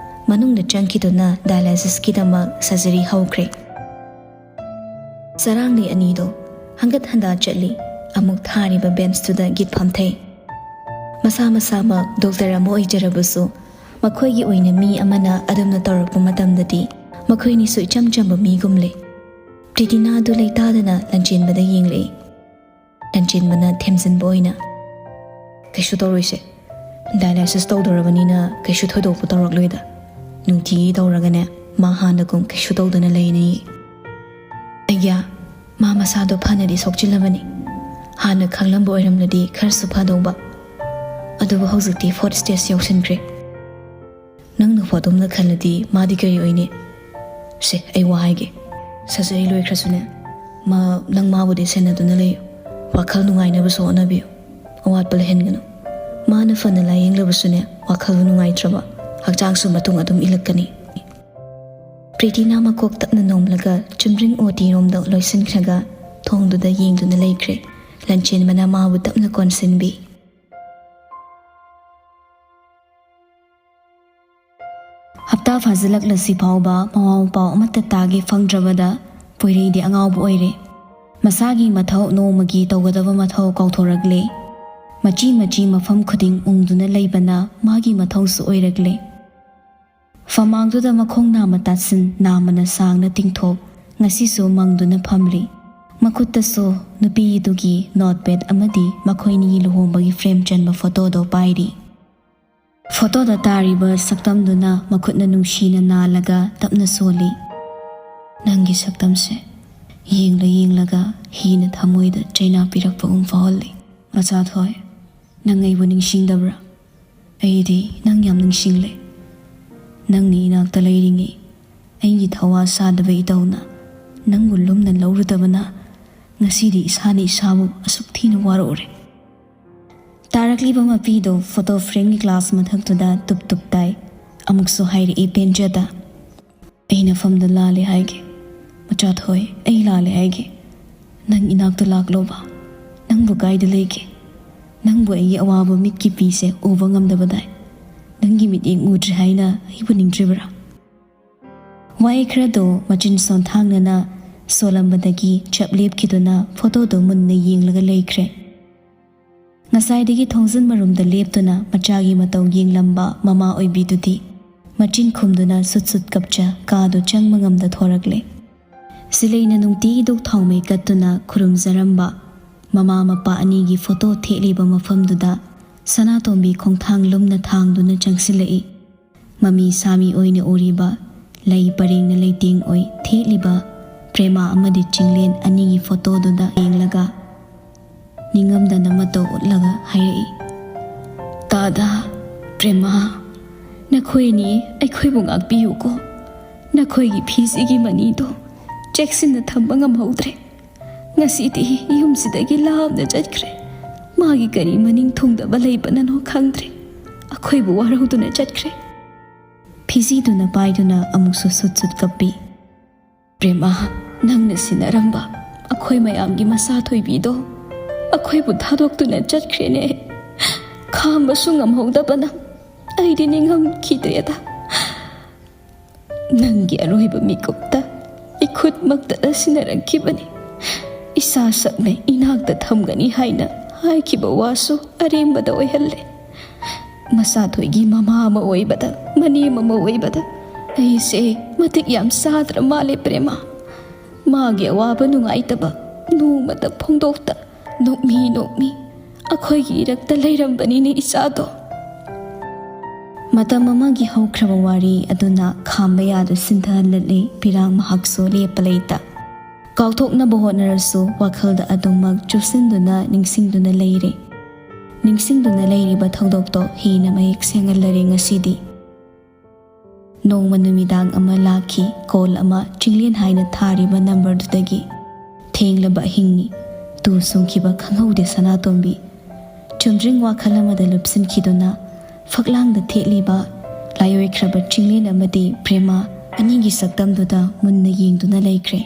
ꯃꯅꯨꯡꯗ ꯆꯪꯈꯤꯗꯨꯅ ꯗꯥꯏꯂꯥꯏꯁꯤꯁꯀꯤꯗꯃꯛ ꯁꯔꯖꯔꯤ ꯍꯧꯈ꯭ꯔꯦ꯫ ꯆꯔꯥꯡꯂꯤ ꯑꯅꯤꯗꯣ ꯍꯪꯒꯠ ꯍꯟꯗꯥ ꯆꯠꯂꯤ, ꯑꯃꯨꯛ ꯊꯥꯔꯤꯕ ꯕꯦꯟꯁꯇꯨꯗ ꯒꯤꯠ ꯐꯝꯊꯩ꯫ ꯃꯁꯥ ꯃꯁꯥꯃꯛ ꯗꯣꯛꯇꯔ ꯑꯃ ꯑꯣꯏꯖꯔꯕꯁꯨ, ꯃꯈꯣꯏꯒꯤ ꯑꯣꯏꯅ ꯃꯤ ꯑꯃꯅ ꯑꯗꯨꯝꯅ ꯇꯧꯔꯛꯄ ꯃꯇꯝꯗꯗꯤ ꯃꯈꯣꯏꯅꯤꯁꯨ ꯏꯆꯝ ꯆꯝꯕ ꯃꯤꯒꯨꯝꯂꯦ꯫ ꯄ꯭ꯔꯤꯇꯤꯅꯥꯗꯨ ꯂꯩꯇꯥꯗꯅ ꯂꯟꯆꯦꯟꯕꯗ ꯌꯦꯡꯂꯛꯏ꯫ ꯂꯟꯆꯦꯟꯕꯅ ꯊꯦꯝꯖꯤꯟꯕ ꯑꯣꯏꯅ, "ꯀꯩꯁꯨ ꯇꯧꯔꯣꯏꯁꯦ, ꯗꯥꯏꯂꯥꯏꯁꯤꯁ ꯇꯧꯗꯣꯔꯕꯅꯤꯅ ꯀꯩꯁꯨ ꯊꯣꯏꯗꯣꯛꯄ ꯇꯧꯔꯛꯂꯣꯏꯗ꯫ ꯅꯨꯡꯇꯤꯒꯤ ꯇꯧꯔꯒꯅꯦ, ꯃꯥ ꯍꯥꯟꯅꯒꯨꯝ ꯀꯩꯁꯨ ꯇꯧꯗꯅ ꯂꯩꯅꯤ꯫" "ꯑꯩꯌꯥ, ꯃꯥ ꯃꯁꯥꯗꯣ ꯐꯅꯗꯤ ꯁꯣꯛꯆꯤꯜꯂꯕꯅꯤ꯫ ꯍꯥꯟꯅ ꯈꯪꯂꯝꯕ ꯑꯣꯏꯔꯝꯂꯗꯤ ꯈꯔꯁꯨ ꯐꯗꯧꯕ꯫ ꯑꯗꯨꯕꯨ ꯍꯧꯖꯤꯛꯇꯤ fourth stage ꯌꯧꯁꯤꯟꯈ꯭ꯔꯦ꯫ ꯅꯪꯅ ꯐꯣꯇꯣꯝꯅ ꯈꯜꯂꯗꯤ ꯃꯥꯗꯤ ꯀꯔꯤ ꯑꯣꯏꯅꯤ? ꯁꯦ, ꯑꯩ ꯋꯥ ꯍꯥꯏꯒꯦ꯫ Surgery ꯂꯣꯏꯈ꯭ꯔꯁꯨꯅꯦ, ꯃꯥ, ꯅꯪ ꯃꯥꯕꯨꯗꯤ ꯁꯦꯟꯅꯗꯨꯅ ꯂꯩꯌꯨ꯫ ꯋꯥꯈꯜ ꯅꯨꯡꯉꯥꯏꯅꯕꯁꯨ ꯍꯣꯠꯅꯕꯤꯌꯨ꯫ ꯑꯋꯥꯠꯄ ꯂꯩꯍꯟꯒꯅꯨ꯫ ꯃꯥꯅ ꯐꯅ ꯂꯥꯌꯦꯡꯂꯕꯁꯨꯅꯦ, ꯋꯥꯈꯜꯗꯨ ꯅꯨꯡꯉꯥꯏꯇ꯭ꯔꯕ, ꯍꯛꯆꯥꯡꯁꯨ ꯃꯇꯨꯡ ꯑꯗꯨꯝ ꯏꯜꯂꯛꯀꯅꯤ꯫ ꯄ꯭ꯔꯤꯇꯤꯅ ꯃꯀꯣꯛ ꯇꯞꯅ ꯅꯣꯝꯂꯒ ꯆꯨꯝꯗ꯭ꯔꯤꯡ OT ꯔꯣꯝꯗ ꯂꯣꯏꯁꯤꯟꯈ꯭ꯔꯒ ꯊꯣꯡꯗꯨꯗ ꯌꯦꯡꯗꯨꯅ ꯂꯩꯈ꯭ꯔꯦ꯫ ꯂꯟꯆꯦꯟꯕꯅ ꯃꯥꯕꯨ ꯇꯞꯅ ꯀꯣꯟꯁꯤꯟꯕꯤ꯫ ꯍꯞꯇꯥ ꯐꯥꯖꯤꯜꯂꯛꯂꯁꯤ ꯐꯥꯎꯕ ꯃꯋꯥ ꯃꯄꯥꯎ ꯑꯃꯠꯇ ꯇꯥꯒꯦ ꯐꯪꯗ꯭ꯔꯕꯗ ꯄꯣꯏꯔꯩꯗꯤ ꯑꯉꯥꯎꯕ ꯑꯣꯏꯔꯦ꯫ ꯃꯁꯥꯒꯤ ꯃꯊꯧ, ꯅꯣꯡꯃꯒꯤ ꯇꯧꯒꯗꯕ ꯃꯊꯧ ꯀꯥꯎꯊꯣꯔꯛꯂꯦ꯫ ꯃꯆꯤ ꯃꯆꯤ ꯃꯐꯝ ꯈꯨꯗꯤꯡ ꯎꯪꯗꯨꯅ ꯂꯩꯕꯅ ꯃꯥꯒꯤ ꯃꯊꯧꯁꯨ ꯑꯣꯏꯔꯛꯂꯦ꯫ ꯐꯃꯥꯡꯗꯨꯗ ꯃꯈꯣꯡ ꯅꯥꯝꯃ ꯇꯥꯁꯤꯟ, ꯅꯥꯝꯃꯅ ꯁꯥꯡꯅ ꯇꯤꯡꯊꯣꯛ, ꯉꯁꯤꯁꯨ ꯃꯪꯗꯨꯅ ꯐꯝꯂꯤ꯫ ꯃꯈꯨꯠꯇꯁꯨ ꯅꯨꯄꯤꯗꯨꯒꯤ notepad ꯑꯃꯗꯤ ꯃꯈꯣꯏꯅꯤꯒꯤ ꯂꯨꯍꯣꯡꯕꯒꯤ frame ꯆꯟꯕ ꯐꯣꯇꯣꯗꯣ ꯄꯥꯏꯔꯤ꯫ ꯐꯣꯇꯣꯗ ꯇꯥꯔꯤꯕ ꯁꯛꯇꯝꯗꯨꯅ ꯃꯈꯨꯠꯅ ꯅꯨꯡꯁꯤꯅ ꯅꯥꯜꯂꯒ ꯇꯞꯅ ꯁꯣꯜꯂꯤ꯫ "ꯅꯪꯒꯤ ꯁꯛꯇꯝꯁꯦ ꯌꯦꯡꯂ ꯌꯦꯡꯂꯒ ꯍꯤꯅ ꯊꯃꯣꯏꯗ ꯆꯩꯅꯥ ꯄꯤꯔꯛꯄꯒꯨꯝ ꯐꯥꯎꯍꯜꯂꯤ꯫ ꯃꯆꯥꯊꯣꯏ, ꯅꯪ ꯑꯩꯕꯨ ꯅꯤꯡꯁꯤꯡꯗꯕ꯭ꯔꯥ? ꯑꯩꯗꯤ ꯅꯪ ꯌꯥꯝ ꯅꯤꯡꯁꯤꯡꯂꯦ꯫ ꯅꯪꯅ ꯏꯅꯥꯛꯇ ꯂꯩꯔꯤꯉꯩ ꯑꯩꯒꯤ ꯊꯋꯥ ꯁꯥꯗꯕ ꯏꯇꯧꯅ ꯅꯪꯕꯨ ꯂꯨꯝꯅ ꯂꯧꯔꯨꯗꯕꯅ ꯉꯁꯤꯗꯤ ꯏꯁꯥꯅ ꯏꯁꯥꯕꯨ ꯑꯁꯨꯛ ꯊꯤꯅ ꯋꯥꯔꯛꯎꯔꯦ꯫" ꯇꯥꯔꯛꯂꯤꯕ ꯃꯄꯤꯗꯨ ꯐꯣꯇꯣ ꯐ꯭ꯔꯦꯝꯒꯤ ꯒ꯭ꯂꯥꯁ ꯃꯊꯛꯇꯨꯗ ꯇꯨꯞ ꯇꯨꯞ ꯇꯥꯏ꯫ ꯑꯃꯨꯛꯁꯨ ꯍꯥꯏꯔꯛꯏ ꯄꯦꯟꯖꯗ, "ꯑꯩ ꯅꯐꯝꯗ ꯂꯥꯜꯂꯦ ꯍꯥꯏꯒꯦ꯫ ꯃꯆꯥꯊꯣꯏ, ꯑꯩ ꯂꯥꯜꯂꯦ ꯍꯥꯏꯒꯦ꯫ ꯅꯪ ꯏꯅꯥꯛꯇ ꯂꯥꯛꯂꯣꯕ꯫ ꯅꯪꯕꯨ ꯀꯥꯏꯗ ꯂꯩꯒꯦ? ꯅꯪꯕꯨ ꯑꯩꯒꯤ ꯑꯋꯥꯕ ꯃꯤꯠꯀꯤ ꯄꯤꯁꯦ ꯎꯕ ꯉꯝꯗꯕꯗꯥꯏ? ꯅꯪꯒꯤ ꯃꯤꯠꯌꯦꯡ ꯎꯗ꯭ꯔꯦ ꯍꯥꯏꯅ ꯑꯩꯕꯨ ꯅꯤꯡꯗ꯭ꯔꯤꯕ꯭ꯔꯥ?" ꯋꯥꯍꯩ ꯈꯔꯗꯣ ꯃꯆꯤꯟ ꯁꯣꯟꯊꯥꯡꯅꯅ ꯁꯣꯜꯂꯝꯕꯗꯒꯤ ꯆꯞ ꯂꯦꯞꯈꯤꯗꯨꯅ ꯐꯣꯇꯣꯗꯣ ꯃꯨꯟꯅ ꯌꯦꯡꯂꯒ ꯂꯩꯈ꯭ꯔꯦ꯫ ꯉꯁꯥꯏꯗꯒꯤ ꯊꯣꯡꯖꯤꯟ ꯃꯔꯨꯝꯗ ꯂꯦꯞꯇꯨꯅ ꯃꯆꯥꯒꯤ ꯃꯇꯧ ꯌꯦꯡꯂꯝꯕ ꯃꯃꯥ ꯑꯣꯏꯕꯤꯗꯨꯗꯤ ꯃꯆꯤꯟ ꯈꯨꯝꯗꯨꯅ ꯁꯨꯠ ꯁꯨꯠ ꯀꯞꯆ ꯀꯥꯗꯨ ꯆꯪꯕ ꯉꯝꯗ ꯊꯣꯔꯛꯂꯦ꯫ ꯁꯤꯂꯩꯅ ꯅꯨꯡꯇꯤꯒꯤ ꯙꯨꯛ ꯊꯥꯎꯃꯩ ꯀꯠꯇꯨꯅ ꯈꯨꯔꯨꯝꯖꯔꯝꯕ ꯃꯃꯥ ꯃꯄꯥ ꯑꯅꯤꯒꯤ ꯐꯣꯇꯣ ꯊꯦꯠꯂꯤꯕ ꯃꯐꯝꯗꯨꯗ ꯁꯅꯥꯇꯣꯝꯕꯤ ꯈꯣꯡꯊꯥꯡ ꯂꯨꯝꯅ ꯊꯥꯡꯗꯨꯅ ꯆꯪꯁꯤꯜꯂꯛꯏ꯫ ꯃꯃꯤ ꯁꯥꯃꯤ ꯑꯣꯏꯅ ꯎꯔꯤꯕ ꯂꯩ ꯄꯔꯦꯡꯅ ꯂꯩꯇꯦꯡ ꯑꯣꯏ ꯊꯦꯠꯂꯤꯕ ꯄ꯭ꯔꯦꯃꯥ ꯑꯃꯗꯤ ꯆꯤꯡꯂꯦꯟ ꯑꯅꯤꯒꯤ ꯐꯣꯇꯣꯗꯨꯗ ꯌꯦꯡꯂꯒ ꯅꯤꯡꯉꯝꯗꯅ ꯃꯇꯧ ꯎꯠꯂꯒ ꯍꯥꯏꯔꯛꯏ꯫ "ꯇꯥꯗꯥ, ꯄ꯭ꯔꯦꯃꯥ, ꯅꯈꯣꯏꯅꯤ ꯑꯩꯈꯣꯏꯕꯨ ꯉꯥꯛꯄꯤꯌꯨꯀꯣ꯫ ꯅꯈꯣꯏꯒꯤ ꯐꯤꯁꯤꯒꯤ ꯃꯅꯤꯗꯣ ꯆꯦꯛꯁꯤꯟꯅ ꯊꯝꯕ ꯉꯝꯍꯧꯗ꯭ꯔꯦ꯫ ꯉꯁꯤꯗꯤ ꯌꯨꯝꯁꯤꯗꯒꯤ ꯂꯥꯞꯅ ꯆꯠꯈ꯭ꯔꯦ꯫ ꯃꯥꯒꯤ ꯀꯔꯤ ꯃꯅꯤꯡ ꯊꯨꯡꯗꯕ ꯂꯩꯕꯅꯅꯣ ꯈꯪꯗ꯭ꯔꯦ꯫ ꯑꯩꯈꯣꯏꯕꯨ ꯋꯥꯔꯧꯗꯨꯅ ꯆꯠꯈ꯭ꯔꯦ꯫" ꯐꯤꯖꯤꯗꯨꯅ ꯄꯥꯏꯗꯨꯅ ꯑꯃꯨꯛꯁꯨ ꯁꯨꯠ ꯁꯨꯠ ꯀꯞꯄꯤ꯫ "ꯄ꯭ꯔꯦꯃꯥ, ꯅꯪꯅ ꯁꯤꯟꯅꯔꯝꯕ ꯑꯩꯈꯣꯏ ꯃꯌꯥꯝꯒꯤ ꯃꯆꯥ ꯊꯣꯏꯕꯤꯗꯣ ꯑꯩꯈꯣꯏꯕꯨ ꯊꯥꯗꯣꯛꯇꯨꯅ ꯆꯠꯈ꯭ꯔꯦꯅꯦ꯫ ꯈꯥꯝꯕꯁꯨ ꯉꯝꯍꯧꯗꯕꯅ ꯑꯩꯗꯤ ꯅꯤꯡꯉꯝꯈꯤꯗ꯭ꯔꯦꯗ꯫ ꯅꯪꯒꯤ ꯑꯔꯣꯏꯕ ꯃꯤꯀꯨꯞꯇ ꯏꯈꯨꯠꯃꯛꯇ ꯁꯤꯟꯅꯔꯛꯈꯤꯕꯅꯤ꯫ ꯏꯆꯥ ꯁꯛꯅ ꯏꯅꯥꯛꯇ ꯊꯝꯒꯅꯤ ꯍꯥꯏꯅ ꯍꯥꯏꯈꯤꯕ ꯋꯥꯁꯨ ꯑꯔꯦꯝꯕꯗ ꯑꯣꯏꯍꯜꯂꯦ꯫ ꯃꯆꯥꯊꯣꯏꯒꯤ ꯃꯃꯥ ꯑꯃ ꯑꯣꯏꯕꯗ, ꯃꯅꯦꯝ ꯑꯃ ꯑꯣꯏꯕꯗ ꯑꯩꯁꯦ ꯃꯇꯤꯛ ꯌꯥꯝ ꯆꯥꯗ꯭ꯔ ꯃꯥꯜꯂꯦ, ꯄ꯭ꯔꯦꯃꯥ꯫ ꯃꯥꯒꯤ ꯑꯋꯥꯕ ꯅꯨꯡꯉꯥꯏꯇꯕ ꯅꯣꯡꯃꯇ ꯐꯣꯡꯗꯣꯛꯇ ꯅꯣꯛꯃꯤ ꯅꯣꯛꯃꯤ ꯑꯩꯈꯣꯏꯒꯤ ꯏꯔꯛꯇ ꯂꯩꯔꯝꯕꯅꯤꯅꯦ ꯏꯆꯥꯗꯣ꯫" ꯃꯇꯝ ꯑꯃꯒꯤ ꯍꯧꯈ꯭ꯔꯕ ꯋꯥꯔꯤ ꯑꯗꯨꯅ ꯈꯥꯝꯕ ꯌꯥꯗ ꯁꯤꯟꯊꯍꯜꯂꯛꯂꯦ ꯄꯤꯔꯥꯡ ꯃꯍꯥꯛꯁꯨ ꯂꯦꯞꯄ ꯂꯩꯇ꯫ ꯀꯥꯎꯊꯣꯛꯅꯕ ꯍꯣꯠꯅꯔꯁꯨ ꯋꯥꯈꯜꯗ ꯑꯗꯨꯃꯛ ꯆꯨꯞꯁꯤꯟꯗꯨꯅ ꯅꯤꯡꯁꯤꯡꯗꯨꯅ ꯂꯩꯔꯦ꯫ ꯅꯤꯡꯁꯤꯡꯗꯨꯅ ꯂꯩꯔꯤꯕ ꯊꯧꯗꯣꯛꯇꯣ ꯍꯦꯟꯅ ꯃꯌꯦꯛ ꯁꯦꯡꯍꯜꯂꯔꯦ ꯉꯁꯤꯗꯤ꯫ ꯅꯣꯡꯃ ꯅꯨꯃꯤꯗꯥꯡ ꯑꯃ ꯂꯥꯛꯈꯤ, ꯀꯣꯜ ꯑꯃ ꯆꯤꯡꯂꯦꯟ ꯍꯥꯏꯅ ꯊꯥꯔꯤꯕ ꯅꯝꯕꯔꯗꯨꯗꯒꯤ꯫ ꯊꯦꯡꯂꯕ ꯑꯍꯤꯡꯅꯤ, ꯇꯨ ꯁꯨꯡꯈꯤꯕ ꯈꯪꯍꯧꯗꯦ ꯁꯅꯥꯇꯣꯝꯕꯤ꯫ ꯆꯨꯝꯗ꯭ꯔꯤꯡ ꯋꯥꯈꯜ ꯑꯃꯗ ꯂꯨꯞꯁꯤꯟꯈꯤꯗꯨꯅ ꯐꯛꯂꯥꯡꯗ ꯊꯦꯠꯂꯤꯕ ꯂꯥꯏꯑꯣꯏꯈ꯭ꯔꯕ ꯆꯤꯡꯂꯦꯟ ꯑꯃꯗꯤ ꯄ꯭ꯔꯦꯃꯥ ꯑꯅꯤꯒꯤ ꯁꯛꯇꯝꯗꯨꯗ ꯃꯨꯟꯅ ꯌꯦꯡꯗꯨꯅ ꯂꯩꯈ꯭ꯔꯦ꯫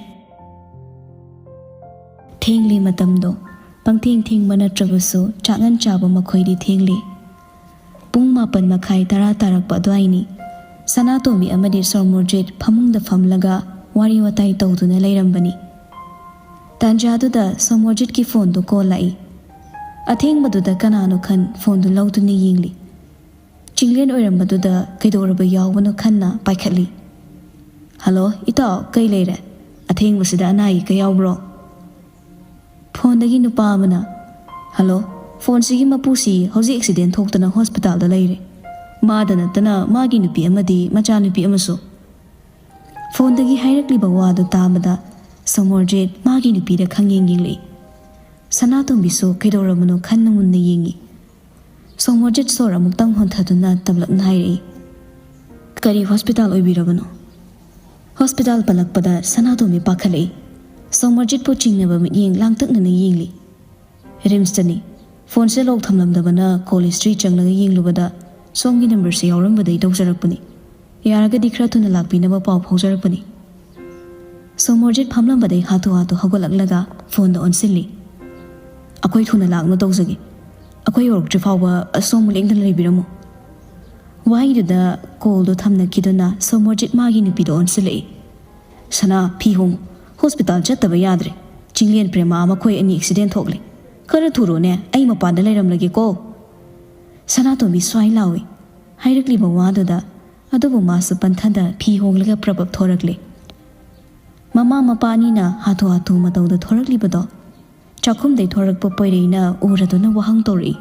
ꯊꯦꯡꯂꯤ ꯃꯇꯝꯗꯣ꯫ ꯄꯪꯊꯦꯡ ꯊꯦꯡꯕ ꯅꯠꯇ꯭ꯔꯕꯁꯨ ꯆꯥꯛꯉꯟ ꯆꯥꯕ ꯃꯈꯣꯏꯗꯤ ꯊꯦꯡꯂꯤ꯫ ꯄꯨꯡ ꯃꯥꯄꯟ ꯃꯈꯥꯏ, ꯇꯔꯥ ꯇꯥꯔꯛꯄ ꯑꯗꯨꯋꯥꯏꯅꯤ꯫ ꯁꯅꯥꯇꯣꯝꯕꯤ ꯑꯃꯗꯤ ꯁꯣꯃꯣꯔꯖꯤꯠ ꯐꯃꯨꯡꯗ ꯐꯝꯂꯒ ꯋꯥꯔꯤ ꯋꯥꯇꯥꯏ ꯇꯧꯗꯨꯅ ꯂꯩꯔꯝꯕꯅꯤ꯫ ꯇꯥꯟꯖꯥꯗꯨꯗ ꯁꯣꯃꯣꯔꯖꯤꯠꯀꯤ ꯐꯣꯟꯗꯨ ꯀꯣꯜ ꯂꯥꯛꯏ꯫ ꯑꯊꯦꯡꯕꯗꯨꯗ ꯀꯅꯥꯅꯣ ꯈꯟ ꯐꯣꯟꯗꯨ ꯂꯧꯗꯨꯅ ꯌꯦꯡꯂꯤ꯫ ꯆꯤꯡꯂꯦꯟ ꯑꯣꯏꯔꯝꯕꯗꯨꯗ ꯀꯩꯗꯧꯔꯕ ꯌꯥꯎꯕꯅꯣ ꯈꯟꯅ ꯄꯥꯏꯈꯠꯂꯤ꯫ "ꯍꯜꯂꯣ, ꯏꯇꯥꯎ, ꯀꯩ ꯂꯩꯔꯦ? ꯑꯊꯦꯡꯕꯁꯤꯗ ꯑꯅꯥ ꯑꯌꯦꯛꯀ ꯌꯥꯎꯕ꯭ꯔꯣ?" ꯐꯣꯟꯗꯒꯤ ꯅꯨꯄꯥ ꯑꯃꯅ, "ꯍꯜꯂꯣ, ꯐꯣꯟꯁꯤꯒꯤ ꯃꯄꯨꯁꯤ ꯍꯧꯖꯤꯛ ꯑꯦꯛꯁꯤꯗꯦꯟ ꯊꯣꯛꯇꯅ ꯍꯣꯁꯄꯤꯇꯥꯜꯗ ꯂꯩꯔꯦ꯫ ꯃꯥꯗ ꯅꯠꯇꯅ ꯃꯥꯒꯤ ꯅꯨꯄꯤ ꯑꯃꯗꯤ ꯃꯆꯥꯅꯨꯄꯤ ꯑꯃꯁꯨ꯫" ꯐꯣꯟꯗꯒꯤ ꯍꯥꯏꯔꯛꯂꯤꯕ ꯋꯥꯗꯨ ꯇꯥꯕꯗ ꯁꯣꯃꯣꯔꯖꯤꯠ ꯃꯥꯒꯤ ꯅꯨꯄꯤꯗ ꯈꯪꯌꯦꯡ ꯌꯦꯡꯂꯛꯏ꯫ ꯁꯅꯥꯇꯣꯝꯕꯤꯁꯨ ꯀꯩꯗꯧꯔꯕꯅꯣ ꯈꯟꯅ ꯃꯨꯟꯅ ꯌꯦꯡꯉꯤ꯫ ꯁꯣꯃꯣꯔꯖꯤꯠ ꯁꯣꯔ ꯑꯃꯨꯛꯇꯪ ꯍꯣꯟꯊꯗꯨꯅ ꯇꯞꯂꯞꯅ ꯍꯥꯏꯔꯛꯏ, "ꯀꯔꯤ ꯍꯣꯁꯄꯤꯇꯥꯜ ꯑꯣꯏꯕꯤꯔꯕꯅꯣ?" ꯍꯣꯁꯄꯤꯇꯥꯜ ꯄꯜꯂꯛꯄꯗ ꯁꯅꯥꯇꯣꯝꯕꯤ ꯄꯥꯈꯠꯂꯛꯏ꯫ ꯁꯣꯃꯣꯔꯖꯤꯠꯄꯨ ꯆꯤꯡꯅꯕ ꯃꯤꯠꯌꯦꯡ ꯂꯥꯡꯇꯛꯅꯅ ꯌꯦꯡꯂꯤ꯫ "ꯔꯤꯝꯁꯇꯅꯤ꯫ ꯐꯣꯟꯁꯦ ꯂꯣꯛ ꯊꯝꯂꯝꯗꯕꯅ ꯀꯣꯜ ꯍꯤꯁꯇ꯭ꯔꯤ ꯆꯪꯂꯒ ꯌꯦꯡꯂꯨꯕꯗ ꯁꯣꯝꯒꯤ ꯅꯝꯕꯔꯁꯦ ꯌꯥꯎꯔꯝꯕꯗꯒꯤ ꯇꯧꯖꯔꯛꯄꯅꯤ꯫ ꯌꯥꯔꯒꯗꯤ ꯈꯔ ꯊꯨꯅ ꯂꯥꯛꯄꯤꯅꯕ ꯄꯥꯎ ꯐꯥꯎꯖꯔꯛꯄꯅꯤ꯫" ꯁꯣꯃꯣꯔꯖꯤꯠ ꯐꯝꯂꯝꯕꯗꯒꯤ ꯍꯥꯊꯨ ꯍꯥꯊꯨ ꯍꯧꯒꯠꯂꯛꯂꯒ ꯐꯣꯟꯗ ꯑꯣꯟꯁꯤꯜꯂꯤ꯫ "ꯑꯩꯈꯣꯏ ꯊꯨꯅ ꯂꯥꯛꯅ ꯇꯧꯖꯒꯦ꯫ ꯑꯩꯈꯣꯏ ꯌꯧꯔꯛꯇ꯭ꯔꯤ ꯐꯥꯎꯕ ꯑꯁꯣꯝ ꯂꯦꯡꯗꯅ ꯂꯩꯕꯤꯔꯝꯃꯨ꯫" ꯋꯥꯍꯩꯗꯨꯗ ꯀꯣꯜꯗꯣ ꯊꯝꯅꯈꯤꯗꯨꯅ ꯁꯣꯃꯣꯔꯖꯤꯠ ꯃꯥꯒꯤ ꯅꯨꯄꯤꯗ ꯑꯣꯟꯁꯤꯜꯂꯛꯏ꯫ "ꯁꯅꯥ, ꯐꯤ ꯍꯣꯡꯉꯨ꯫ ꯍꯣꯁꯄꯤꯇꯥꯜ ꯆꯠꯇꯕ ꯌꯥꯗ꯭ꯔꯦ꯫ ꯆꯤꯡꯂꯦꯟ ꯄ꯭ꯔꯦꯃꯥ ꯃꯈꯣꯏ ꯑꯅꯤ ꯑꯦꯛꯁꯤꯗꯦꯟ ꯊꯣꯛꯂꯦ꯫ ꯈꯔ ꯊꯨꯔꯣꯅꯦ, ꯑꯩ ꯃꯄꯥꯟꯗ ꯂꯩꯔꯝꯂꯒꯦꯀꯣ꯫" ꯁꯅꯥꯇꯣꯝꯕꯤ ꯁ꯭ꯋꯥꯏ ꯂꯥꯎꯏ꯫ ꯍꯥꯏꯔꯛꯂꯤꯕ ꯋꯥꯗꯨꯗ ꯑꯗꯨꯕꯨ ꯃꯥꯁꯨ ꯄꯟꯊꯗ ꯐꯤ ꯍꯣꯡꯂꯒ ꯄ꯭ꯔꯞ ꯄ꯭ꯔꯞ ꯊꯣꯔꯛꯂꯦ꯫ ꯃꯃꯥ ꯃꯄꯥ ꯑꯅꯤꯅ ꯍꯥꯊꯨ ꯍꯥꯊꯨ ꯃꯇꯧꯗ ꯊꯣꯔꯛꯂꯤꯕꯗꯣ ꯆꯥꯛꯈꯨꯝꯗꯩ ꯊꯣꯔꯛꯄ ꯄꯣꯏꯔꯩꯅ ꯎꯔꯗꯨꯅ ꯋꯥꯍꯪ ꯇꯧꯔꯛꯏ꯫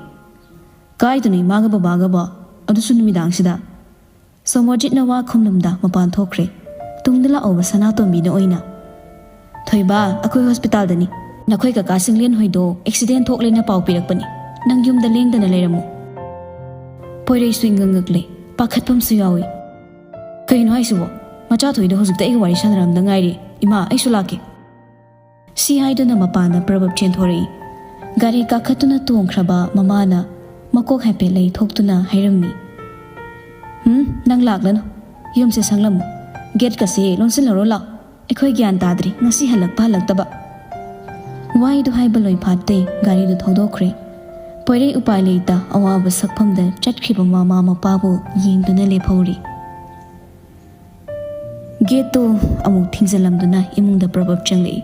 "ꯀꯥꯏꯗꯅꯣ ꯏꯃꯥꯒ ꯕꯕꯥꯒꯕꯣ? ꯑꯗꯨꯁꯨ ꯅꯨꯃꯤꯗꯥꯡꯁꯤꯗ?" ꯁꯣꯃꯣꯔꯖꯤꯠꯅ ꯋꯥ ꯈꯨꯝꯂꯝꯗ ꯃꯄꯥꯟ ꯊꯣꯛꯈ꯭ꯔꯦ꯫ ꯇꯨꯡꯗ ꯂꯥꯛꯍꯧꯕ ꯁꯅꯥꯇꯣꯝꯕꯤꯅ ꯑꯣꯏꯅ, "ꯊꯣꯏꯕ, ꯑꯩꯈꯣꯏ ꯍꯣꯁꯄꯤꯇꯥꯜꯗꯅꯤ꯫ ꯅꯈꯣꯏ ꯀꯀꯥ ꯆꯤꯡꯂꯦꯟ ꯍꯣꯏꯗꯣ ꯑꯦꯛꯁꯤꯗꯦꯟ ꯊꯣꯛꯂꯦꯅ ꯄꯥꯎ ꯄꯤꯔꯛꯄꯅꯤ꯫ ꯅꯪ ꯌꯨꯝꯗ ꯂꯦꯡꯗꯅ ꯂꯩꯔꯝꯃꯨ꯫" ꯄꯣꯏꯔꯩꯁꯨ ꯏꯉꯛ ꯉꯛꯂꯦ, ꯄꯥꯈꯠꯄ ꯑꯃꯁꯨ ꯌꯥꯎꯏ꯫ "ꯀꯩꯅꯣ ꯍꯥꯏꯁꯤꯕꯣ? ꯃꯆꯥ ꯊꯣꯏꯗꯣ ꯍꯧꯖꯤꯛꯇ ꯑꯩꯒ ꯋꯥꯔꯤ ꯁꯥꯟꯅꯔꯝꯗ ꯉꯥꯏꯔꯤ꯫ ꯏꯃꯥ, ꯑꯩꯁꯨ ꯂꯥꯛꯀꯦ꯫" ꯁꯤ ꯍꯥꯏꯗꯨꯅ ꯃꯄꯥꯟꯗ ꯄ꯭ꯔꯕꯞ ꯆꯦꯟꯊꯣꯔꯛꯏ꯫ ꯒꯥꯔꯤ ꯀꯥꯈꯠꯇꯨꯅ ꯇꯣꯡꯈ꯭ꯔꯕ ꯃꯃꯥꯅ ꯃꯀꯣꯛ ꯍꯥꯏꯐꯦꯠ ꯂꯩꯊꯣꯛꯇꯨꯅ ꯍꯥꯏꯔꯝꯃꯤ, "ꯎꯝ, ꯅꯪ ꯂꯥꯛꯂꯅꯨ꯫ ꯌꯨꯝꯁꯦ ꯁꯪꯂꯝꯃꯨ꯫ ꯒꯦꯠꯀꯁꯦ ꯂꯣꯟꯁꯤꯜꯍꯧꯔꯣ ꯂꯥꯎ꯫ ꯑꯩꯈꯣꯏ ꯒ꯭ꯌꯥꯟ ꯇꯥꯗ꯭ꯔꯤ ꯉꯁꯤ ꯍꯜꯂꯛꯄ ꯍꯜꯂꯛꯇꯕ꯫" ꯋꯥꯍꯩꯗꯨ ꯍꯥꯏꯕ ꯂꯣꯏꯐꯥꯠꯇꯦ ꯒꯥꯔꯤꯗꯨ ꯊꯧꯗꯣꯛꯈ꯭ꯔꯦ꯫ ꯄꯣꯏꯔꯩ ꯎꯄꯥꯏ ꯂꯩꯇ ꯑꯋꯥꯕ ꯁꯛꯐꯝꯗ ꯆꯠꯈ꯭ꯔꯤꯕ ꯃꯃꯥ ꯃꯄꯥꯕꯨ ꯌꯦꯡꯗꯨꯅ ꯂꯦꯞꯍꯧꯔꯤ꯫ ꯒꯦꯠꯇꯨ ꯑꯃꯨꯛ ꯊꯤꯡꯖꯤꯜꯂꯝꯗꯨꯅ ꯏꯃꯨꯡꯗ ꯄ꯭ꯔꯕꯞ ꯆꯪꯂꯛꯏ꯫